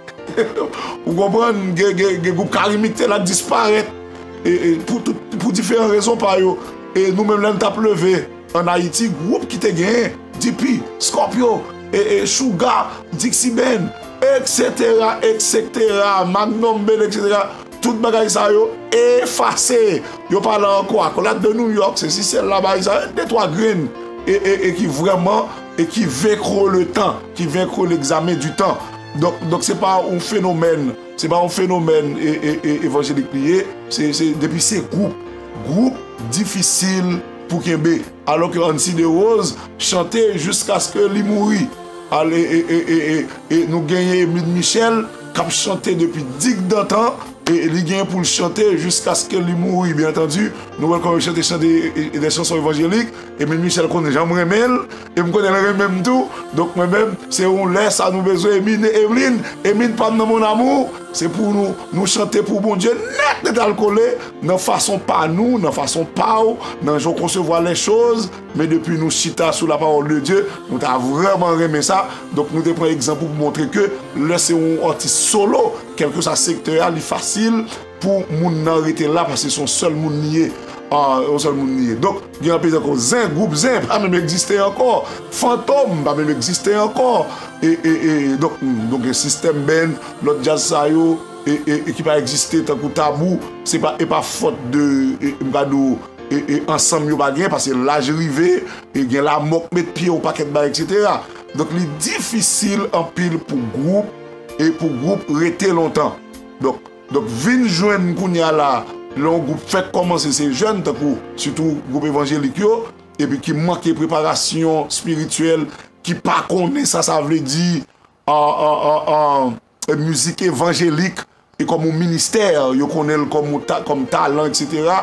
Ou konprann? Gen, gen, gen gwoup Karimik te la k disparèt. E, e pou, tout, pou diferan rezon pa yo. E nou menm lè n t ap leve ann Ayiti, gwoup ki te genyen, D P, Scorpio, e, e Sugar, Dixie Band, etsetera, etsetera, Magnum Band, etsetera. Tout bagay sa yo efase. Yo pa la ankò. Accolade de New York, sesi sela, bagay sa yo, de twa grenn e, e, e ki vrèman, e ki vaincront le temps, ki vaincront l'examen du temps. Donk, donk se pa yon fenomèn, se pa yon fenomèn e, e, e, evanjelik li ye. Se, se, depi se gwoup, gwoup difisil pou kenbe. Alò ke Ancy Desroses chante jiskaske li mouri. Al, e, e, e, e, e, e nou genyen Emeline Michel k ap chante depi digdantan, e li genyen pou l chante jiskaske li mouri, byen antandi. Nou wè l kòman l chante, chante, e, e, de chanson evanjelik. Emeline Michel konnen jan m renmen l, e m konnen l renmen m tou. Donk mwen menm, se yon lè sa nou bezwen Emeline, Emeline, Emeline pa m nan mon amour, se pou nou, nou chante pou Bondye nèt, nèt al kole, nan fason pa nou, nan fason pa w, nan jan w konsevwa les choses, men depi nou chita sou la parole de Dieu, nou ta vrèman renmen sa. Donk nou te pran egzanp ou pou montre ke lè se yon atis solo, kèlkeswa sektè a, li fasil pou moun nan rete la, paske se yon sèl moun li ye. Ah, yon sèl moun li ye. Donk, gen anpil ankò zen, gwoup zen pa menm egziste ankò. Fantom pa menm egziste ankò. E, e, e, donk, donk, gen System Band, lòt djaz sa yo, e, e, e ki pa egziste, tankou Tabou, se pa, e pa fòt de, e, m ka di w, e, e ansanm yo pa gen, paske laj rive, e gen lamò k met pye, yon pakèt bagay, etsetera. Donk, li difisil anpil pou gwoup, e pou gwoup rete lontan. Donk, donk vin jwenn kounye a la, lè yon gwoup fèk kòmanse, se jèn, tankou sitou gwoup evanjelik yo, epi ki manke preparasyon espirityèl, ki pa konnen sa sa vle di, an, an, an, an, e mizik evanjelik, e kòm yon ministè, yo konnen l kòm yon ta-, kòm talan, etsetera.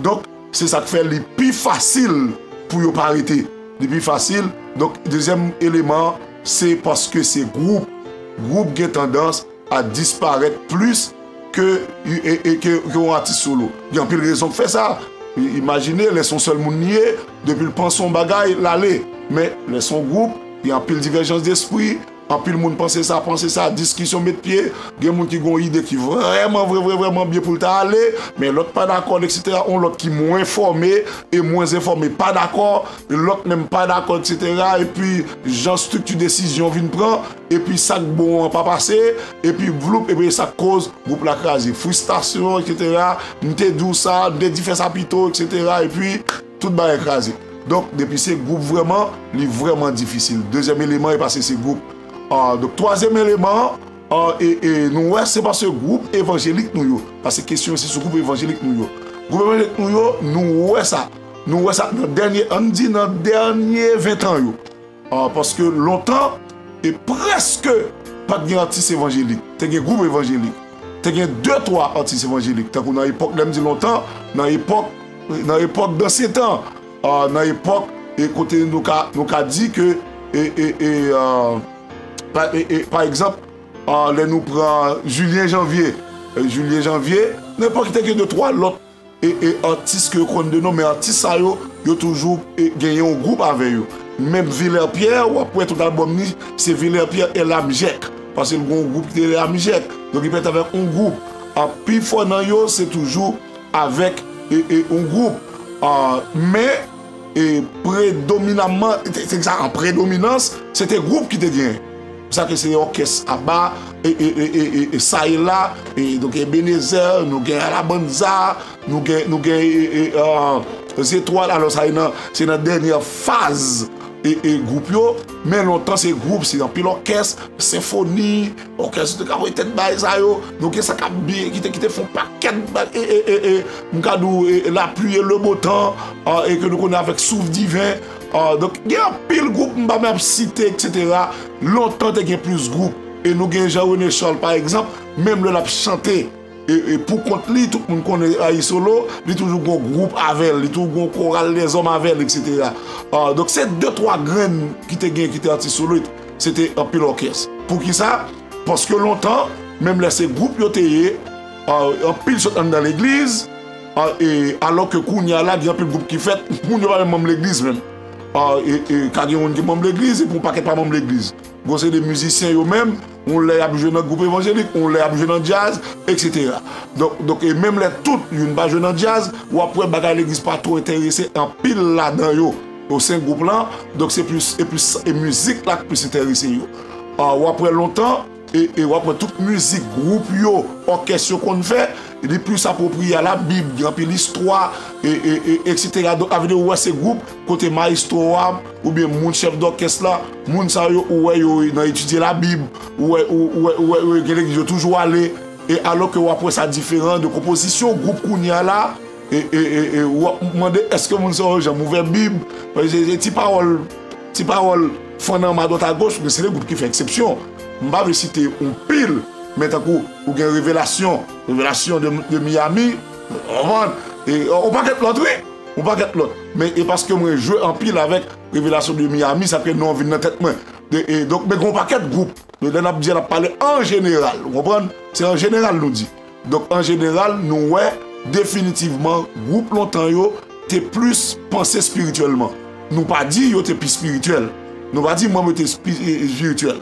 Donk, se sa k fè li pi fasil pou yo pa rete. Li pi fasil. Donk, dezyèm eleman, se paske se gwoup. Gwoup gen tandans a disparèt plis ke, e, e, ke, ke yon atis solo. Gen anpil rezon k fè sa. I-, imajine, lè se yon sèl moun li ye, depi l panse yon bagay, l ale. Men, lè se yon gwoup, gen anpil divèjans despri, anpil moun panse sa, panse sa, diskisyon met pye, gen moun ki gen yon ide ki vrèman, vrè, vrè, vrèman byen pou l ta ale, men lòt pa dakò, etsetera, yon lòt ki mwen fòme, e mwen enfòme pa dakò, lòt menm pa dakò, etsetera, epi jan estrikti desizyon vin pran, epi sa k bon an pa pase, epi vloup, epi sa k koz gwoup la kraze. Fristasyon, etsetera, m te di w sa, m te di fè sa pito, etsetera, epi tout bagay kraze. Donk, depi se gwoup vrèman, li vrèman difisil. Dezyèm eleman, e paske se gwoup. Ah, donk, twazyèm eleman, ah, e, e nou wè se paske gwoup evanjelik nou yo. Paske kesyon se sou gwoup evanjelik nou yo. Gwoup evanjelik nou yo, nou wè sa. Nou wè sa nan dènye, ann di nan dènye ven tan yo. Ah, paske lontan, e prèske pa t gen atis evanjelik. Te gen gwoup evanjelik. Te gen de, twa atis evanjelik. Tankou nan epòk, lè m di lontan, nan epòk, nan epòk dansyen tan, ah, nan epòk, e kote nou ka, nou ka di ke, e, e, e, ah, pa, e, e, pa egzanp, ah, lè nou pran Julien Janvier, e, Julien Janvier, nan epòk li te gen de, twa lòt e, e atis ke yo konn de non, men atis sa yo, yo toujou, e, genyen yon gwoup avè yo. Menm Viler Pierre, w ap wè tout albòm li, se Viler Pierre et Lamjèk. Paske l gen yon gwoup ki te rele Lamjèk. Donk, li pèt avèk yon gwoup. A, pi fò nan yo, se toujou avèk, e, e, yon gwoup. A, men, e, predominamman, se, se sa, an predominans, se te gwoup ki te genyen. Sa ke se òkès aba, e, e, sa e la, e, donk Ebenezer, nou gen Alabanza, nou gen, nou gen, e, e, ah, Zetwal, alò sa e nan, se nan dènyè faz, e, e gwoup yo, men lontan se gwoup, se anpil òkès, senfoni, òkès yo te ka voye tèt bay sa yo, donk e sa k ap byen, ki te, ki te fè yon pakèt ba-, e, e, e, e, m ka di w, e, e lapli e le bo tan, e ke nou konnen avèk Souf Diven, donk gen anpil gwoup m pa menm ap site, etsetera. Lontan te gen plis gwoup, e nou gen Jean René Charles pa egzanp, menm lè l ap chante, e, e pou kont li, tout moun konnen Ayi Solo, li toujou gon gwoup avè l, li toujou gon koral dèzòm avè l, etsetera. Donk se de twa grenn ki te gen, ki te atis solo, se te anpil òkès. Poukisa? Paske lontan, menm lè se gwoup yo te ye, anpil sot anndan legliz, e alò ke kounye a la, gen anpil gwoup ki fèt, moun yo pa menm manm legliz menm. E, e ka gen moun ki manm legliz, epi yon pakèt pa manm legliz. Gon seri de mizisyen yo menm, yon lè y ap jwe nan gwoup evanjelik, yon lè y ap jwe nan djaz, etsetera. Donk, donk, e menm lè tout youn pa jwe nan djaz, w ap wè bagay legliz pa twò enterese anpil ladan yo, o sen gwoup lan, donk se plis, e plis, e mizik la k plis enterese yo. W ap wè lontan, e, e w ap wè tout mizik gwoup yo, òkès yo konn fè, li plis apwopriye a Labib, gen anpil istwa, e, e, e, etsetera. Donk, avè di ou wè se gwoup kote mayestwo a, oubyen moun chèf dòkès la, moun sa yo, ou wè yo nan etidye Labib, ou wè, ou, ou wè, ou wè, ou wè gen legliz yo toujou ale, e alò ke w ap wè sa diferan de konpozisyon gwoup kounye a la, e, e, e, e w ap mande èske moun sa yo janm ouvè Bib, paske se, se ti pawòl, ti pawòl fann anma dwat agoch, men se de gwoup ki fè eksepsyon. M pa vle site yon pil, men tankou ou gen Revelasyon, Revelasyon de, de Miami, w konprann? E yon pakèt lòt, wi, yon pakèt lòt. Men e paske mwen jwe anpil avèk Revelasyon de Miami, sa fè non an vin nan tèt mwen. E, e, donk, men gen yon pakèt gwoup. Lè n ap di, n ap pale an jeneral, ou konprann? Se an jeneral nou di. Donk, an jeneral, nou wè definitivman gwoup lontan yo te plis panse espirityèlman. Nou pa di yo te pi espirityèl. Nou pa di manm yo te espi-, e, espirityèl.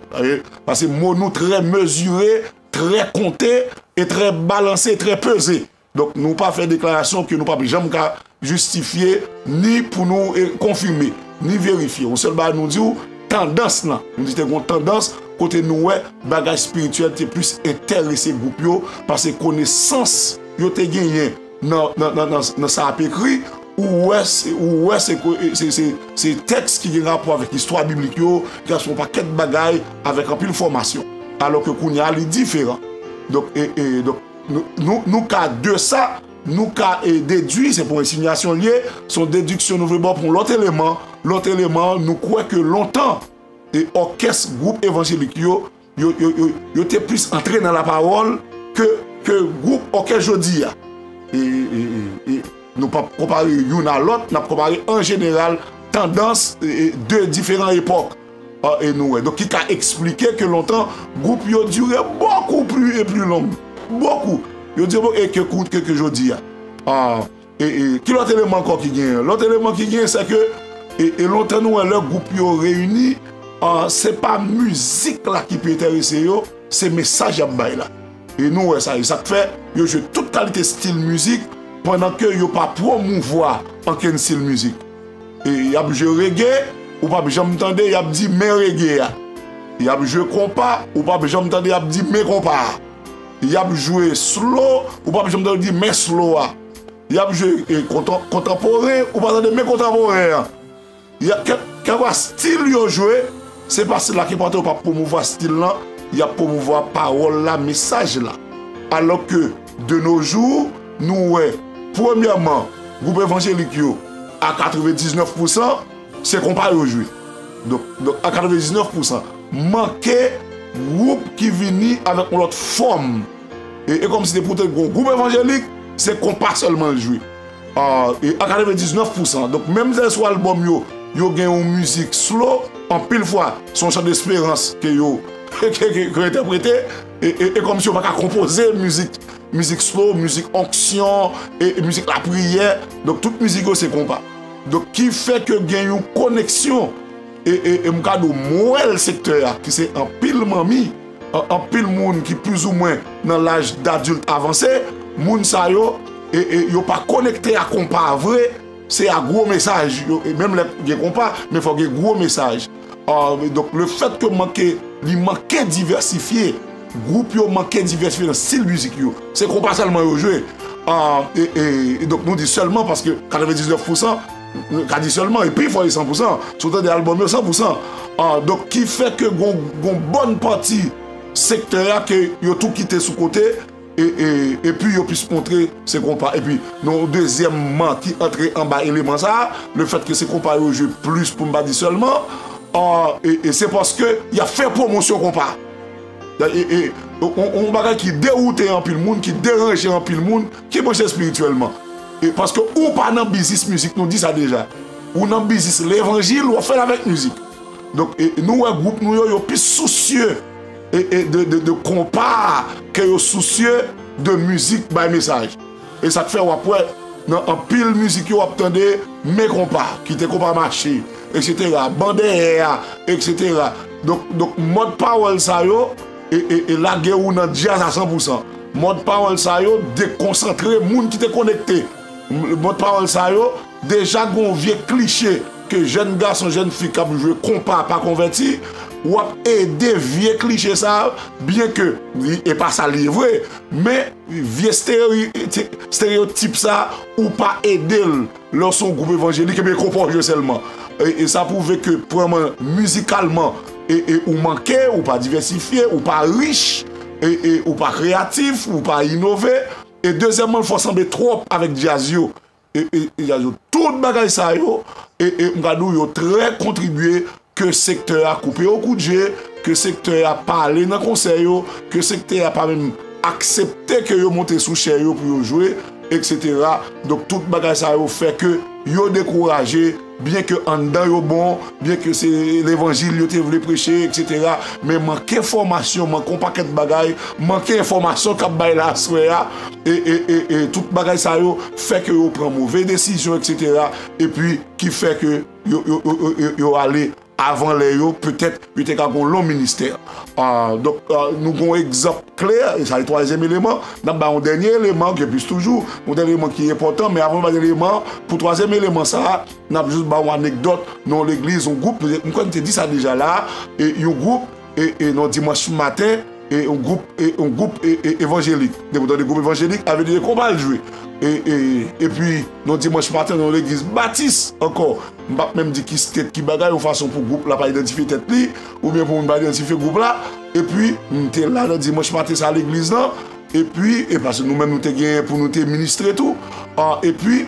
Paske mo nou trè mezire, trè konte, e trè balanse, trè peze. Donk, nou pa fè deklarasyon ke nou p ap janm ka jistifye, ni pou nou, e, konfime, ni verifye. Yon sèl bagay nou di w, tandans lan. Nou di te gen yon tandans kote nou wè bagay espirityèl te plis enterese gwoup yo, paske konesans yo te genyen nan, nan, nan, nan, nan sa ap ekri, ou wè se, ou wè se ko-, se, se, se tèks ki gen rapò avèk istwa biblik yo, ki ap yon pakèt bagay avèk anpil fòmasyon. Alò ke kounye a, li diferan. Donk, e, e, donk, nou, nou, nou ka de sa, nou ka, e, dedui, se pou ensinyasyon l ye, se yon dediksyon nou vle ba w pou yon lòt eleman. Lòt eleman, nou kwè ke lontan, e, òkès, gwoup evanjelik yo, yo, yo, yo, yo te plis antre nan lapawòl ke, ke gwoup òkès jodi a. E, e, e, e nou p ap konpare youn a lòt, n ap konpare an jeneral tandans, e, e, de diferan epòk. E nou wè. Donk, ki ka eksplike ke lontan, gwoup yo dire beaucoup plus et plus long. Beaucoup. Yo dire, bon, e ke kout ke, ke jodi a. E, e, ki lòt eleman ankò ki genyen? Lòt eleman ki genyen, se ke, e, e lontan nou wè lè gwoup yo reyini, se pa mizik la ki pi enterese yo, se mesaj y ap bay la. E nou wè sa, e sa k fè yo jwe tout kalite stil mizik, pandan ke yo pa pwomouvwa ankenn stil mizik. E y ap jwe rege, ou p ap janm tande y ap di men rege a. Y ap jwe konpa, ou p ap janm tande y ap di men konpa a. Y ap jwe slow, ou p ap janm tande yo di men slow a. Y ap jwe, e, kontan-, kontanporen, ou pa tande men kontanporen an. Y ap, kèl, kèlkeswa stil yo jwe, se pa stil la ki enpòtan, yo p ap pwomouvwa stil lan, y ap pwomouvwa pawòl la, mesaj la. Alò ke, de nos jours, nou wè, premyèman, gwoup evanjelik yo, a katrevendiznèf pousan, se konpa yo jwe. Donk, donk, a katrevendiznèf pousan, manke gwoup ki vini avèk yon lòt fòm. E, e kòmsi te pou te gon gwoup evanjelik, se konpa sèlman l jwe. A, e a katrevendiznèf pousan. Donk, menm lè sou albòm yo, yo gen yon mizik slow, anpil fwa, se yon chan desperans ke yo, ke, ke, ke yo entèprete, e, e, e kòmsi yo pa ka konpoze mizik, mizik slow, mizik onksyon, e, e mizik lapriyè. Donk, tout mizik yo se konpa. Donk, ki fè ke gen yon koneksyon, e, e, e m ka di w, m wè l sektè a, ki se anpil manmi, an-, anpil moun ki plizoumwen nan laj dadilt avanse, moun sa yo, e, e, yo pa konekte a konpa vre, se a gwo mesaj, yo, e menm lè gen konpa, men fò gen gwo mesaj. A, donk, lefètke manke, li manke divèsifye, gwoup yo manke divèsifye nan stil mizik yo. Se konpa sèlman yo jwe. A, e, e, e donk, nou di sèlman paske katrevendiznèf pousan, Ka di sèlman, e pi fò e san pou san. Si w tande albòm yo, san pou san. Ah, donk, ki fè ke gon, gon bòn pati sektè a ke yo tou kite sou kote, e, e, epi yo plis montre se konpa. Epi, nan yon dezyèm man ki antre anba eleman sa a, le fèt ke se konpa yo jwe plis pou m pa di sèlman, ah, e, e se paske y ap fè pwomosyon konpa. E, e, yon, yon bagay ki dewoute anpil moun, ki deranje anpil moun, ki branche espirityèlman. E paske ou pa nan biznis mizik, nou di sa deja. Ou nan biznis levanjil, w ap fè l avèk mizik. Donk, e, nou wè gwoup nou yo, yo pi sousye e, e de, de, de konpa ke yo sousye de mizik bay mesaj. E sa k fè w ap wè nan anpil mizik yo w ap tande men konpa, kite konpa mache, etsetera, ban dèyè a, etsetera. Donk, donk mòd pawòl sa yo e, e, e lage ou nan djaz a san pou san. Mòd pawòl sa yo dekonsantre moun ki te konekte. M-, mòd pawòl sa yo deja gon vye kliche ke jèn gason, jèn fi k ap jwe konpa pa konvèti, w ap ede vye kliche sa, byen ke li, e pa sa li ye vre, men vye stereyoti-, stereyotip sa, ou pa ede l lè w se yon gwoup evanjelik, ebyen konpa w jwe sèlman. E, e sa pwouve ke, premyèman, mizikalman, e, e ou manke, ou pa divèsifye, ou pa rich, e, e ou pa kreyatif, ou pa inove. E dezyèmman, l fè w sanble twòp avèk djaz yo. E, e, e djaz yo. Tout bagay sa yo, e, e m ka di w, yo trè kontribye ke sektè a koupe yo kout je, ke sektè a pa ale nan konsè yo, ke sektè a pa menm aksepte ke yo monte sou chè yo pou yo jwe, etsetera. Donk, tout bagay sa yo fè ke yo dekouraje, byen ke anndan yo bon, byen ke se levanjil yo te vle preche, etsetera. Men manke fòmasyon, manke yon pakèt bagay, manke enfòmasyon k ap bay la aswè a, e, e, e, e tout bagay sa yo fè ke yo pran move desizyon, etsetera. Epi, ki fè ke yo, yo, yo, yo, yo, yo ale avan lè yo, petèt, yo te ka gon long ministè. Ah, donk, ah, nou gon egzanp klè, e sa se twazyèm eleman, n ap bay yon dènye eleman, gen plis toujou, yon dènye eleman ki enpòtan, men avan n bay eleman, pou twazyèm eleman sa a, n ap jis ba yon anekdòt, nan yon legliz, yon gwoup, m kwè m te di sa deja la, e yon gwoup, e, e nan dimanch maten, e yon gwoup, e yon gwoup, e, e, evanjelik. Depi w tande gwoup evanjelik, sa vle di se konpa l jwe. E, e, epi, nan dimanch maten, nan yon legliz batis ankò, m p ap menm di ki state, ki bagay, yon fason pou gwoup la pa idantifye tèt li, oubyen pou moun pa idantifye gwoup la. Epi, m te la nan dimanch maten sa legliz lan. Epi, e paske nou menm nou te gen pou nou te ministre tou. Ah, epi,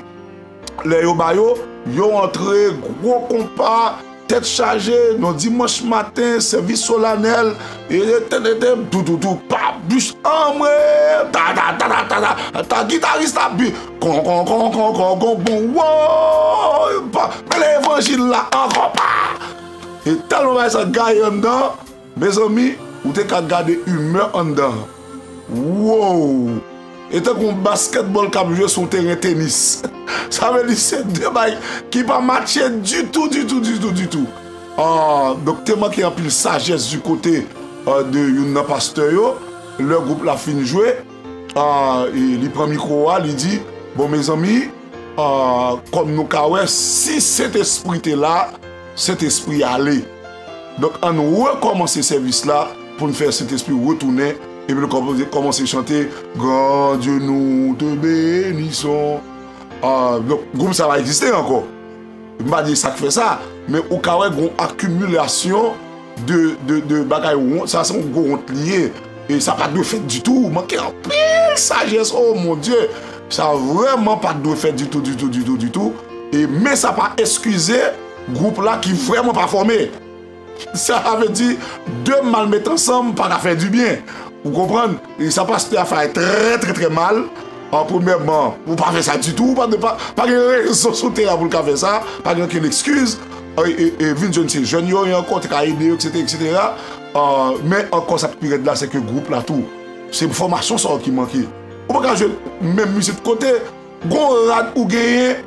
lè yo ba yo, yo antre gwo konpa, tèt chaje, nan dimanch maten, sèvis solanèl, e, e, tè, tè, tè, tou, tou, tou, pa, bich, anmwe, ta, ta, ta, gitaris la, bi, kon, kon, kon, kon, kon, kon, bon, wo, pa, men levanjil la, ankò, pa. E tèlman bagay sa gaye anndan, mezanmi, ou te ka gade imè anndan an. Wow! E tankou yon baskètbòl k ap jwe sou yon teren tenis. Sa vle di se de bay ki pa matche ditou, ditou, ditou, ditou. Ah, donk te manke anpil sajès di kote, ah, de youn nan pastè yo. Lè gwoup la fin jwe, ah, e li pran mikwo a, li di, bon, mezanmi, ah, kòm nou ka wè, si Sentespri te la, Sentespri ale. Donk, ann rekòmanse sèvis la pou n fè Sentespri retounen, epi nou kòmanse, kòmanse chante, Grand Dieu, nous te bénissons. Ah, donk, gwoup sa pa egziste ankò. M pa di sa k fè sa, men ou ka wè gon akimilasyon de, de, de bagay wont. Sa se yon gwo wont li ye. E sa pa t dwe fèt ditou. Manke anpil sajès, oh mon Dieu. Sa vrèman pa t dwe fèt ditou, ditou, ditou, ditou. E, men sa pa eskize gwoup la ki vrèman pa fòme. Sa vle di, de mal met ansanm pa ka fè dibyen. Ou konprann? E sa pastè a fè trè, trè, trè mal. An premyèman, ou pa fè sa ditou, ou pa, pa, pa gen rezon sou tè a pou l ka fè sa, pa gen okenn eskiz. E, e, e vin jwenn se jèn yo ye ankò, te ka ede yo, etsetera, etsetera. Ah, men ankò sa k pi rèd la, se ke gwoup la tou, se fòmasyon sa yo ki manke. Ou pa ka jwe menm mizik kote, gon rad ou genyen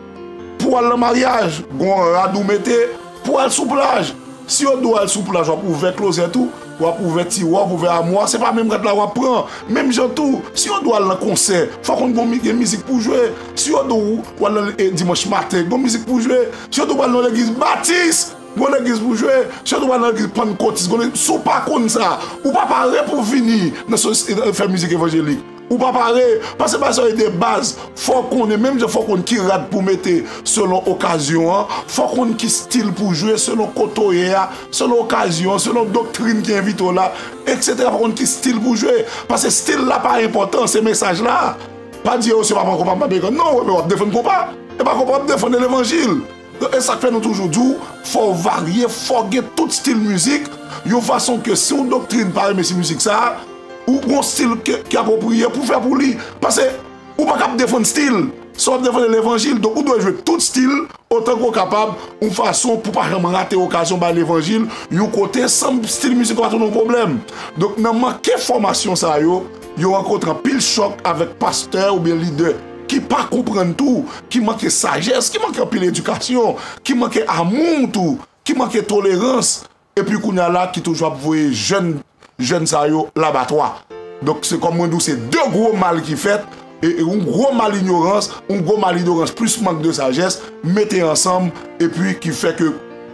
pou al nan maryaj, gon rad ou mete pou al sou plaj. Si yo di w al sou plaj, w ap ouvè klozèt ou, w ap ouvè tiwa, w ap ouvè amwa, se pa menm rad la w ap pran. Menm jan tou, si yo di w al nan konsè, fò konn gon mi-, gen mizik pou jwe. Si yo di w w al nan, e, dimanch maten, gon mizik pou jwe. Si yo di w w al nan legliz batis, gon legliz pou jwe. Si yo di w w al nan legliz pannkotis, gon legliz, si w pa konn sa, ou pa pare pou vini nan so-, e, fè mizik evanjelik. Ou pa pare, paske bagay sa yo de baz, fò w konnen, menm jan fò w konn ki rad pou mete selon okazyon an, fò w konn ki stil pou jwe selon kote w ye a, selon okazyon an, selon doktrin ki envite w la, etsetera. Fò w konn ki stil pou jwe, paske stil la pa enpòtan, se mesaj la. Pa di yo se pa pran konpa, m pa bezwen. Non, men w ap defann konpa. E pa konpa w ap defann, e levanjil. E sa k fè nou toujou di w, fò w varye, fò w gen tout stil mizik, yon fason ke si yon doktrin pa renmen si mizik sa, ou gon stil ke, ki apwopriye pou fè pou li. Paske ou pa kab defann stil, sa w ap defann levanjil, donk ou dwe jwe tout stil otan ke w kapab, yon fason pou pa janm rate okazyon bay levanjil, yon kote san stil mizik pa tounen yon pwoblèm. Donk nan manke fòmasyon sa yo, yo rankontre anpil chòk avèk pastè oubyen lidè ki pa konprann tou, ki manke sajès, ki manke anpil edikasyon, ki manke amou tou, ki manke tolerans, epi kounye a la ki toujou ap voye jèn, jèn sa yo labatwa. Donk se kòm mwen di w, se de gwo mal ki fèt, e, e yon gwo mal inyorans, yon gwo mal inyorans plis mank de sajès, mete ansanm, epi ki fè ke,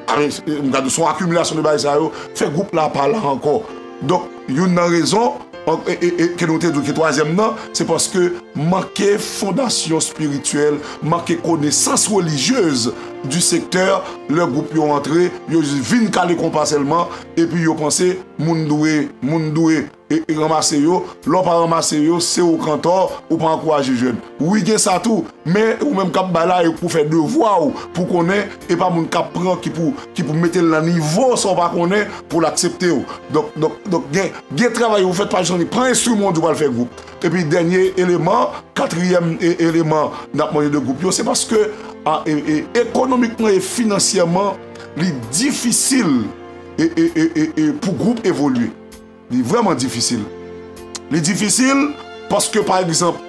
a, m ka di w, se yon akimilasyon de bagay sa yo, fè gwoup la pa la ankò. Donk youn nan rezon, an, e, e, e, ke nou te di w ki twazyèm nan, se paske manke fondasyon espirityèl, manke konesans relijyez du sektè, lè gwoup yo antre, yo jis vin kale konpa sèlman, epi yo panse moun dwe, moun dwe, e, e ranmase yo, lè w pa ranmase yo, se ou k antò, ou pa ankouraje jèn. Wi, gen sa tou, men ou menm k ap bay la, e pou fè devwa w, pou konnen, e pa moun k ap pran ki pou, ki pou mete l nan nivo sa w pa konnen, pou l aksepte w. Donk, donk, donk gen, gen travay pou fèt, pa janm pran enstriman w di w pral fè gwoup. Epi dènye eleman, katriyèm e-, eleman n ap mande de gwoup yo, se paske, a, e, e, ekonomikman e finansyèman, li difisil e, e, e, e, e pou gwoup evolye. Li vrèman difisil. Li difisil paske, pa egzanp,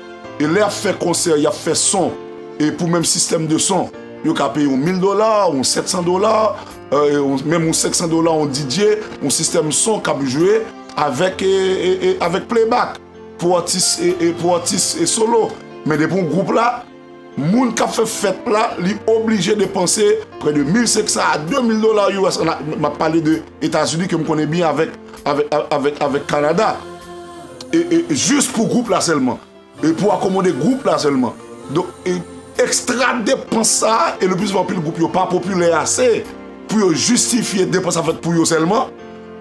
e lè y ap fè konsè, y ap fè son, e pou menm sistèm de son, yo ka peye yon mil dola, yon sèt san dola, e, yon, menm yon senk san dola, yon D J, yon sistèm son k ap jwe avèk, e, e, e, avèk playback pou atis, e, e, pou atis, e, solo. Men depi yon gwoup la, moun k ap fè fèt la, li oblije depanse prè de mil senk san a de mil dola U S, m ap pale de Etazini ke m konnen byen avèk, avèk, avèk, avèk Kanada. E, e, jis pou gwoup la sèlman. E pou akomode gwoup la sèlman. Donk, e, ekstra depans sa a, e le pli souvan anpil gwoup yo pa popilè ase pou yo jistifye depans sa fèt pou yo sèlman.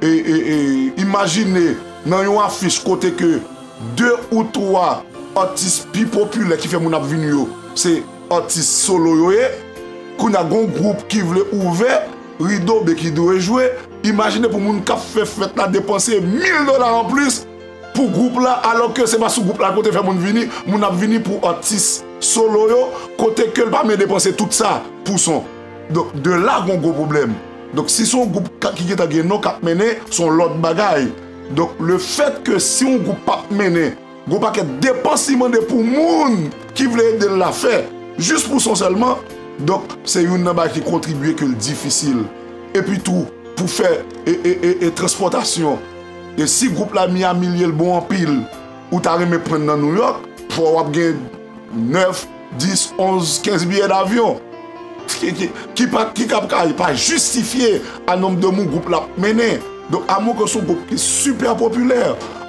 E, e, e, imajine nan yon afich kote ke de ou twa atis pi popilè ki fè moun ap vini yo, se atis solo yo ye. Kounye a gon gwoup ki vle ouvè rido, be ki dwe jwe. Imajine pou moun k ap fè fèt la depanse mil dola anplis pou gwoup la, alò ke se pa sou gwoup la kote fè moun vini, moun ap vini pou atis solo yo, kote ke l pa menm depanse tout sa pou son. Donk, de la gon gwo pwoblèm. Donk, si se yon gwoup ka, ki gentan gen non k ap mennen, se yon lòt bagay. Donk, le fèt ke si yon gwoup p ap mennen, gon pakèt depans li mande pou moun ki vle ede l la fè, jis pou son sèlman, donk, se youn nan bagay ki kontribye ke l difisil. Epi tou, pou fè, e, e, e, e transpòtasyon. E si gwoup la Miami li ye, l bon anpil, ou ta renmen pran nan New York, fò w ap gen nèf, dis, onz, kenz biyè davyon. Ki, ki, ki pa, ki kab ka, pa jistifye a nonb de moun gwoup la ap mennen. Donk, amou ke se yon gwoup ki sipè popilè,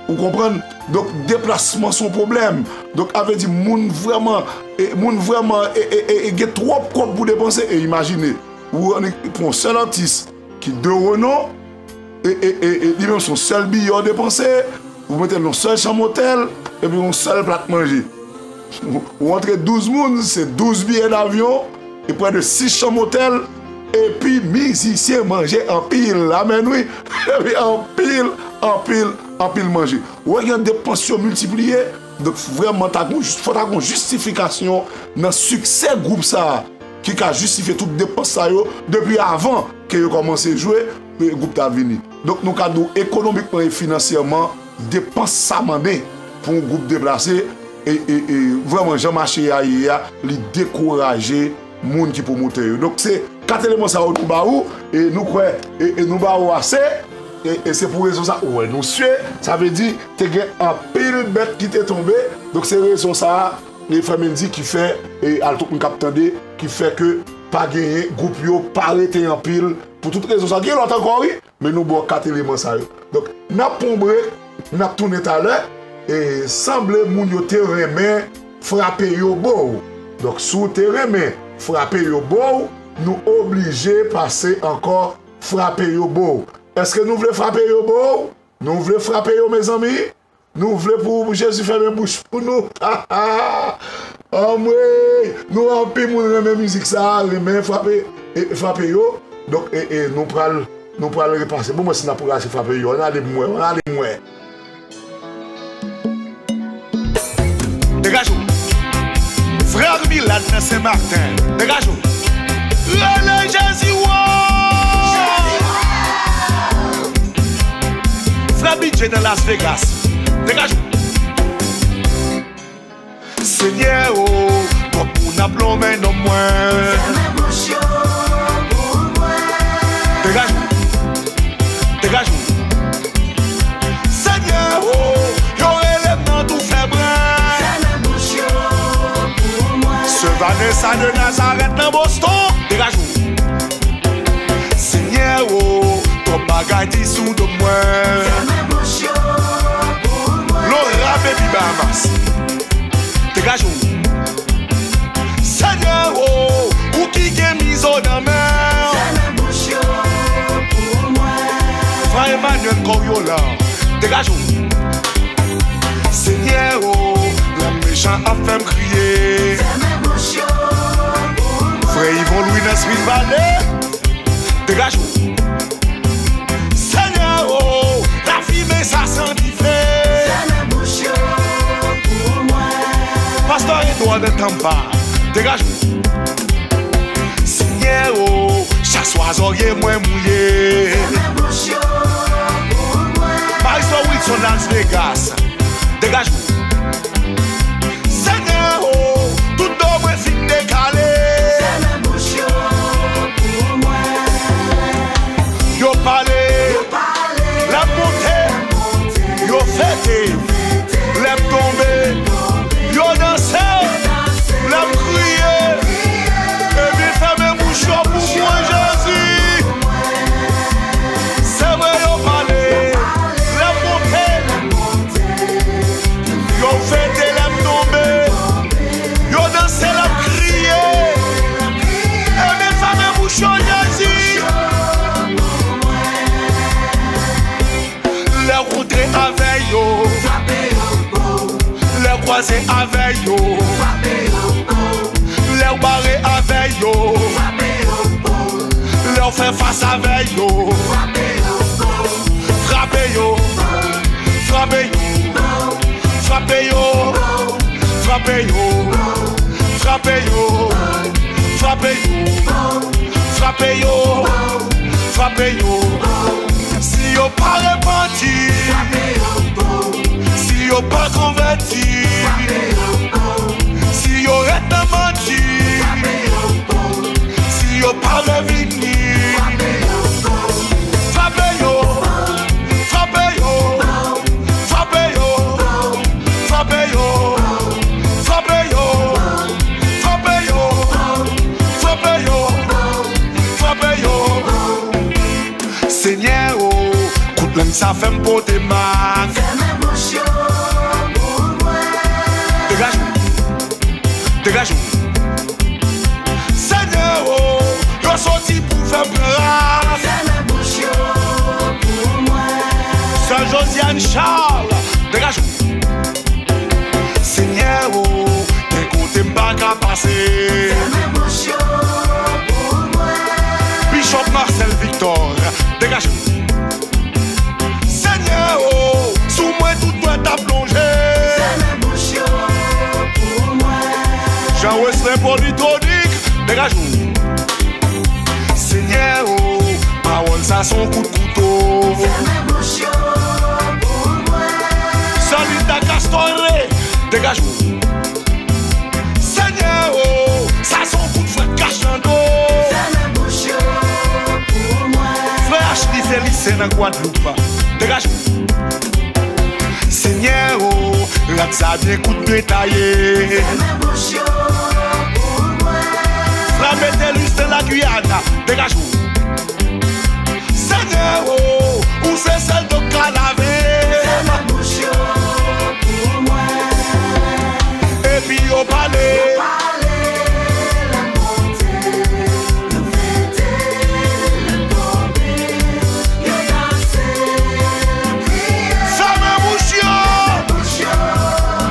ou konprann? Donk, deplasman se yon pwoblèm. Donk, a vle di, moun vrèman, e, moun vrèman, e, e, e, e gen twòp kòb pou depanse. E imajine, ou annik pou yon sèl atis ki de renon, e, e, e, e li menm se yon sèl biyè w depanse, ou mete l nan yon sèl chanm otèl, epi yon sèl plat manje. Ou antre douz moun, se douz biyè davyon, e prè de sis chanm otèl, epi mizisyen manje anpil. Amèn, wi. Epi anpil, anpil, anpil manje. Ou wè jan depans yo miltipliye. Donk, vrèman, ta gon, fò ta gon jistifikasyon nan siksè gwoup sa a, ki ka jistifye tout depans sa yo depi avan ke yo kòmanse jwe, e gwoup ta vini. Donk, nou ka di w ekonomikman e finansyèman, depans sa mande pou yon gwoup deplase, e, e, e vrèman, jan mache a ye a, li dekouraje moun ki pwomotè yo. Donk, se kat eleman sa yo nou ba ou, e nou kwè, e, e nou ba ou ase, e, e se pou rezon sa, ou wè nou sye, sa vle di, te gen anpil bèt ki te tonbe, donk se rezon sa a, e frè Mendy ki fè, e al tout moun k ap tande, ki fè ke pa genyen, gwoup yo pa rete anpil, pou tout rezon sa. Gen lòt ankò, wi, men nou ba w kat eleman sa yo. Donk, n ap pran yon break, n ap tounen talè, e, sanble moun yo te renmen frape yo bo w. Donk, si w te renmen frape yo bo w, nou oblije pase ankò frape yo bo w. Èske nou vle frape yo bo w? Nou vle frape yo, mezanmi? Nou vle pou Jezi fèmen bouch pou nou? Anmwey! Nou wè anpil moun renmen mizik sa a, renmen frape, e, frape yo. Donk, e, e, nou pral, nou pral repase. Bon, mwen si n ap ranse frape yo. Ann ale pou mwen, ann ale pou mwen. Degaj ou. Frè Milad nan Sen Maten. Degaj ou. Rele Jezi wo! Frè Bidje nan Las Vegas. Degaj ou. Senyè o, twòp moun ap lonmen non mwen. Fèmen bouch yo pou mwen. Degaj ou. Degaj ou. Senyè o, yo rele m nan tou fèbren. Fèmen bouch yo pou mwen. Sè Vanessa de Nazareth nan Boston. Degaj ou. Senyè o, twòp bagay di sou do mwen. Fèmen bouch yo pou mwen. Laura Baby Bahamas. Degaj ou. Senyè o, ou ki gen mizo nan men w. Fèmen bouch yo pou mwen. Frè Emmanuel Coriolan. Degaj ou. Senyè o, lè mechan ap fè m kriye. Fèmen bouch yo pou mwen. Frè Yvon Louis nan Spring Valley. Degaj ou. Senyè o, lafimen sa santi dife. Fèmen bouch yo pou mwen. Pastè Edouard nan Tampa. Degaj ou. Senyè o, chak swa zòrye mwen mouye. Fèmen bouch yo pou mwen. Maestro Wilson Las Vegas. Degaj ou. Senyè o, tout do mwen fin dekale. Fèmen bouch yo pou mwen. Yo pale. Yo pale. Lè m monte. Yo fete. Lè m tonbe. Yo danse. Lè m kriye. Epi fèmen bouch yo pou mwen, Jezi. Se vre yo pale. Lè m monte. Yo fete lè m tonbe. Yo danse lè m kriye. Ebyen, fèmen bouch yo, Jezi. Lè w kontre avè yo. Lè w kwaze avè yo. Lè w bare avè yo. Lè w fè fas avè yo. Frape yo. Frape yo. Frape yo. Frape yo. Frape yo. Frape yo. Frape yo. Frape yo. Si yo pa repanti. Si yo pa konvèti. Si yo ret nan manti. Si yo pa vle vini. Frape yo. Frape yo. Frape yo. Frape yo. Frape yo. Frape yo. Frape yo. Frape yo. Senyè o, kout lang sa fè m pote mak. Fèmen bouch yo pou mwen. Degaj ou. Degaj ou. Senyè o, yo soti pou fè m pran rak. Fèmen bouch yo pou mwen. Sè Josiane Charles, degaj ou. Senyè o, gen kote m pa ka pase. Fèmen bouch yo pou mwen. Bishop Marcel Victor, degaj ou. Senyè o, sou mwen tout dwèt ap lonje. Fèmen bouch yo pou mwen. Jean Wesley Polytonique, degaj ou. Senyè o, pawòl sa s on kout kouto. Fèmen bouch yo pou mwen. Sè Linda Castore, degaj ou. Senyè o, sa s on kout frèt kach nan do. Fèmen bouch yo pou mwen. Frè Ashley Félicien nan Gwadloup, degaj ou. Senyè o, rad sa byen kout byen taye. Fèmen bouch yo pou mwen. Frè Metellus nan Lagwiyana, degaj ou. Senyè o, ou se sèl dlo k ka lave. Fèmen bouch yo Pale, pale, lè m monte, yo fete, lè m tonbe, yo danse, lè m kriye. Fèmen bouch yo! Fèmen bouch yo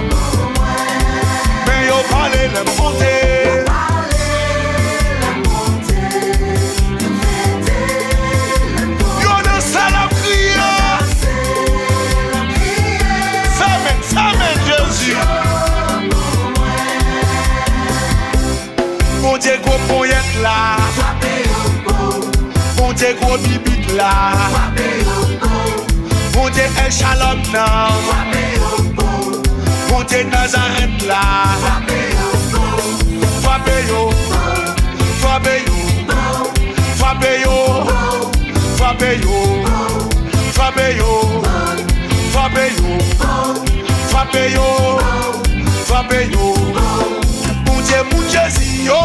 pou mwen. Men yo pale lè m monte. Yo pale lè m monte, yo fete lè m tonbe. Yo danse, l ap kriye. Yo danse, l ap kriye. Fèmen, fèmen, Jezi. Bondye gwo ponyèt la. Bondye gwo bibit la. Bondye El Shalom nan. Bondye Nazarèt la. Frape yo, frape yo, frape yo, frape yo, frape yo, frape yo, frape yo, frape yo, frape yo. Bondye moun Jezi yo,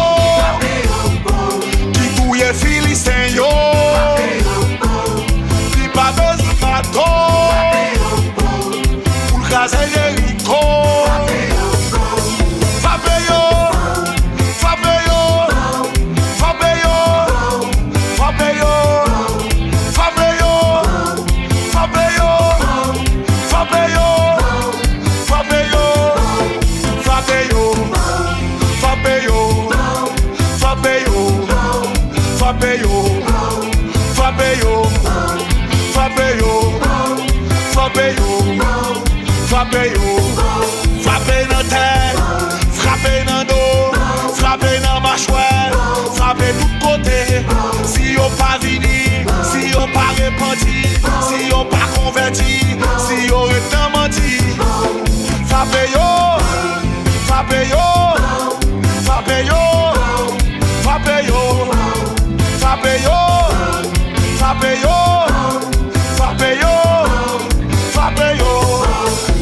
ki touye Filisten yo, li pa bezwen mato pou l kraze Jeriko. Frape yo, frape yo, frape yo, frape yo, frape yo, frape yo, frape yo, frape yo, frape yo, frape yo, frape yo, frape yo, frape yo, frape yo, frape yo, frape yo, frape nan tèt, frape nan do, frape nan machwè, frape tout kote. Si yo pa vini, si yo pa repanti, si yo pa konvèti, si yo ret nan manti, frape yo, frape yo, frape yo, frape yo, frape yo, frape yo, frape yo, frape yo,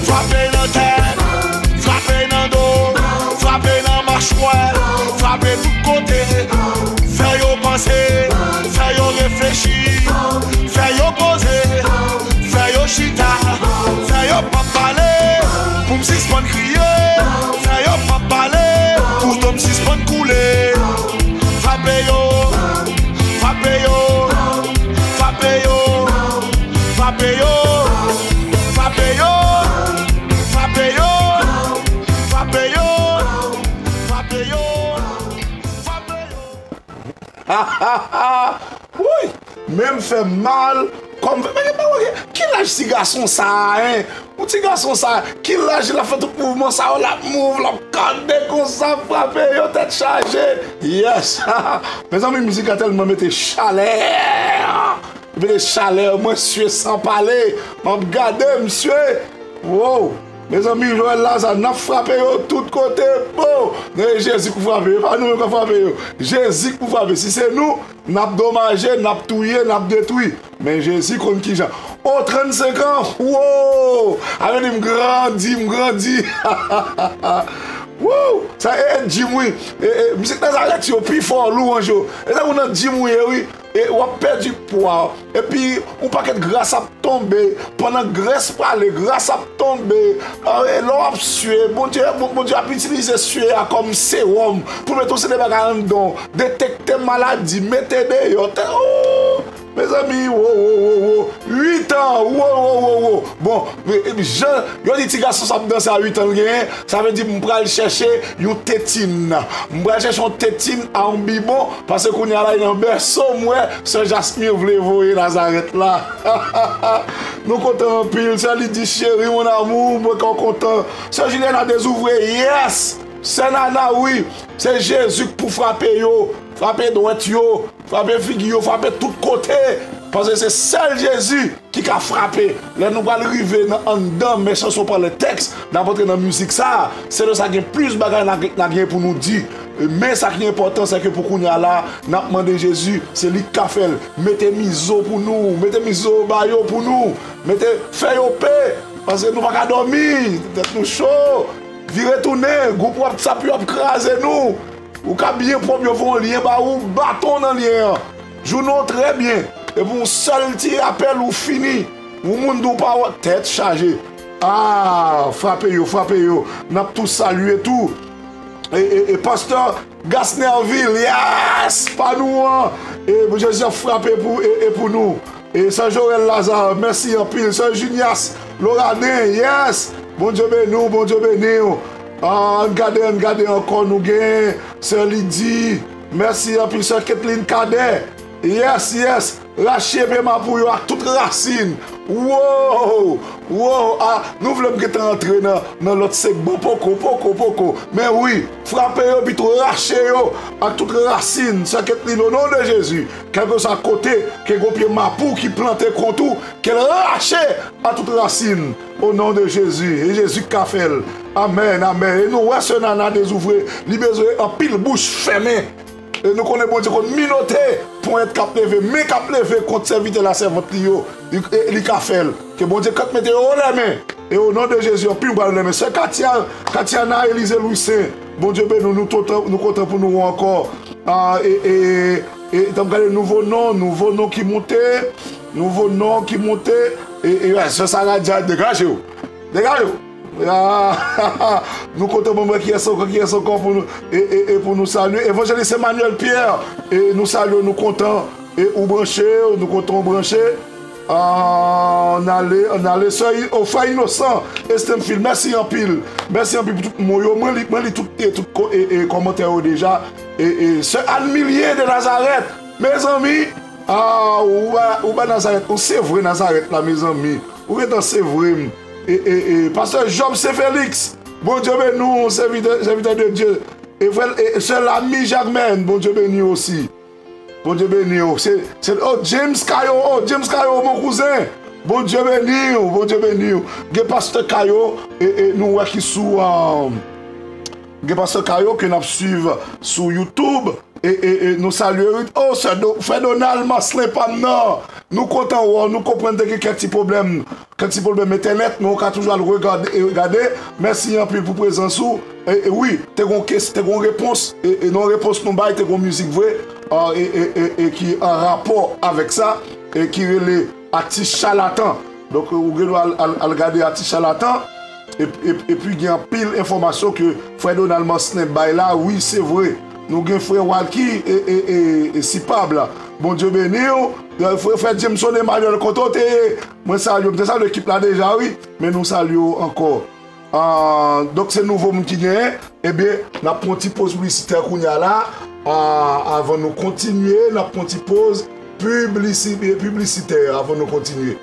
frape nan tèt, frape nan do, frape nan machwè, frape tout kote. Fè yo panse, fè yo reflechi, fè yo poze, fè yo chita, fè yo pa pale, pou m sispann kriye, fè yo pa pale, pou dlo m sispann koule. Frape yo, frape yo, frape yo, frape yo, frape yo, frape yo, frape yo, frape yo, frape yo. Woy! Men m fè mal. Kòm fè, men, men, men, ki laj ti gason sa a, en? Ou ti gason sa a, ki laj l ap fè tout mouvman sa yo, l ap move, l ap gade konsa, frape yo, tèt chaje. Yes! Mezanmi, mizik la tèlman mete chalè. Mete chalè, mwen swe san pale. M ap gade, m swe. Wow! Mezanmi, Joel Lazarre, n ap frape yo tout kote. Bon, nan Jezi k pou frape, e pa nou menm k ap frape yo. Jezi k pou frape. Si se nou, n ap domaje, n ap touye, n ap detwi. Men Jezi konn kijan. O, trannsenk an, wow! A vle di m grandi, m grandi. Wow! Sa e, e gym, wi. E, e, mizik Nazarèt yo pi fò, lwanj yo. E tankou nan gym ou ye, wi. E w ap pèdi pwa. Epi, yon pakèt gras ap tonbe. Pandan grès prale, gras ap tonbe. A, e lè w ap swe, Bondye, Bon-, Bondye ap itilize swe a kòm sewòm pou l mete yon seri de bagay anndan w. Detekte maladi, mete deyò. Te-, oh! Mezanmi, wo, wo, wo, wo. Uit an, wo, wo, wo, wo. Bon, e, e, jan yo di ti gason sa ap danse a uit an l genyen, sa vle di m pral chèche yon tetin. M pral chèche yon tetin a yon bibon, paske kounye a la, e nan bèso m wè sè Jasmine vle voye Nazarèt la. Nou kontan anpil. Sè Lydie, cheri, mon amour, mwen kontan. Sè Juliana, dezouvre, yes! Sè Nana, wi. Se Jezi k pou frape yo. Frape dwèt yo. Frape figi yo, frape tout kote. Paske se sèl Jezi ki ka frape. Lè nou pral rive nan anndan men chanson pale tèks, n ap antre nan mizik sa a, se lè sa gen plis bagay n a, n a gen pou nou di. Men sa ki enpòtan, se ke pou kounye a la, n ap mande Jezi, se li k ka fè l. Mete mizo pou nou, mete mizo ba yo pou nou, mete, fè yo pe, paske nou pa ka dòmi, tèt nou cho, vire tounen, gwoup WhatsApp yo ap kraze nou. Ou ka byen pwòp, yo voye yon lyen ba ou, baton nan lyen an. Jounen w trè byen. Epi yon sèl ti rapèl, ou fini. Yon moun di w pawòl, tèt chaje. Ah, frape yo, frape yo. N ap tou salye tou. e, e, e pastè Gasnerville, yes, pa nou an. E Jezi ap frape pou, e, e pou nou. E sè Jorel Lazare, mèsi anpil. Sè Junias Loraden, yes. Bondye beni w, Bondye beni w. Ah, ann gade, ann gade ankò, nou gen sè Lidi. Mèsi anpil, sè Kathleen Cadet. Yes, yes. Rache pye mapou yo ak tout rasin. Wow! Wow! Ah, nou vle m gentan antre nan, nan lòt segman. Poko, poko, poko. Men wi, frape yo, pito rache yo ak tout rasin. Sè Kathleen, o non de Jezi, kèlkeswa kote ke gon pye mapou ki plante kont ou, ke l rache a tout rasin. O non de Jezi. E Jezi k ka fè l. Amèn, amèn. E nou wè sè Nana dezouvre. Li bezwen anpil bouch fèmen. E nou konnen Bondye konn minote ponyèt k ap leve, men k ap leve kont sèvitè lasèvant li yo. Li, e, li ka fè l. Ke Bondye kant mete yo o lèmen. E o non de Jezi, anpil m pral lèmen. Sè Katia, Katiana Elize Louisen, Bondye beni w, nou kontan, nou kontan pou nou wè w ankò. Ah, e, e, e, t ap gade nouvo non, nouvo non ki monte, nouvo non ki monte. E, e, sè Saradia, degaje w. Degaje w. Ah, nou kontan pou mwen kiyès ankò, kiyès ankò pou nou, e, e, e pou nou salye. Evanjelis Emmanuel Pierre, e nou salye w, nou kontan, e ou branche, nou kontan ou branche. Ah, ann ale, ann ale. Sè I-, o frè Inosan, Estenfil, mèsi anpil. Mèsi anpil pou tout mo yo. Mwen li, mwen li tout, e, tout ko-, e, e, kòmantè yo deja. E, e, sè Anne Millier de Nazareth, mezanmi, ah, ou ba, ou ba Nazareth, ou sevre Nazareth la, mezanmi. Ou gentan sevre m. E, e, e, pastè Job Saint Felix, Bondye beni w, sèvitè, sèvitè de Dye. E frè, e, sè Lami Jacmène, Bondye beni w osi. Bondye beni w. Se, se, oh, James Caillot, oh, James Caillot, mon kouzen. Bondye beni w, Bondye beni w. Gen pastè Caillot, e, e, nou wè ki sou, ah, gen pastè Caillot ke n ap swiv sou YouTube. E, e, e, nou salye, wi. Oh, sè Do-, frè Donald Marcelin pa m nan. Nou kontan wè w, nou konprann te gen kèk ti pwoblèm, kèk ti pwoblèm entènèt, men w ka toujou al regade, e, gade. Mèsi anpil pou prezans ou. E, e, wi, te gon kes-, te gon repons, e, e, nan repons nou bay, te gon mizik vre, ah, e, e, e, e ki an rapò avèk sa, e ki rele Atis Chalatan. Donk, ou gen dwa al, al, al gade Atis Chalatan. E, e, epi gen anpil enfòmasyon ke frè Donald Marcelin bay la. Wi, se vre. Nou gen frè Walky e, e, e, e Sipab la. Bondye beni w. Frè, frè Jameson Emmanuel, kote w te ye? Mwen salye w. M te salye ekip la deja, wi. Men nou salye w ankò. Ah, donk, se nouvo moun ki genyen. Ebyen, n ap pran ti poz piblisitè kounye a la. Ah, avan nou kontinye, n ap pran ti poz piblisi-, piblisitè avan nou kontinye.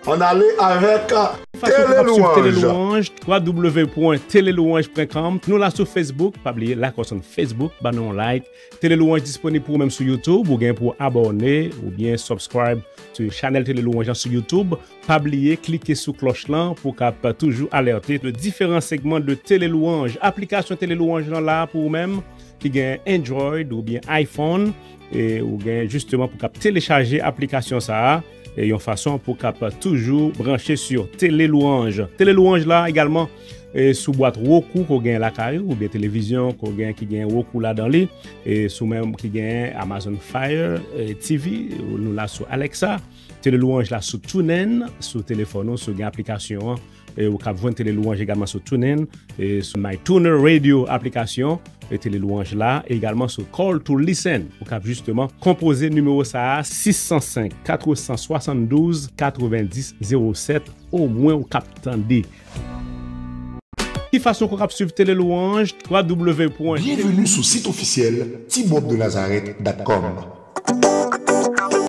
Ann ale avèk, ah, Tele Louange. Tele Louange, w w w pwen tele louange pwen com. Nou la sou Facebook, pa bliye like us on Facebook, ba nou yon like. Tele Louange disponib pou ou menm sou YouTube, ou gen pou abòne, oubyen subscribe sou chanèl Tele Louange lan sou YouTube. Pa bliye klike sou klòch lan pou w kab toujou alète de diferan segman de Tele Louange. Aplikasyon Tele Louange lan la pou ou menm ki gen Android oubyen iPhone, e ou gen jisteman pou kab telechaje aplikasyon sa a, e yon fason pou kab toujou branche sou Tele Louange. Tele Louange la egalman, e sou bwat Roku ke w gen lakay ou, oubyen televizyon ke w gen ki gen Roku ladan li, e sou menm ki gen Amazon Fire, e, T V, nou la sou Alexa. Tele Louange la sou TuneIn, sou telefòn ou, si w gen aplikasyon an, e ou kab jwenn Tele Louange egalman sou TuneIn, e sou MyTuner Radio aplikasyon, e Tele Louange la, e egalman sou Call to Listen. Ou kab jisteman konpoze nimewo sa a, sis san senk, kat san swasanndouz, katrevendis, zewo sèt, omwen ou kab tande. Ki fason ke w kab swiv Tele Louange? W w w pwen. Byenveni sou sit ofisyèl Ti Bob de Nazareth dot com.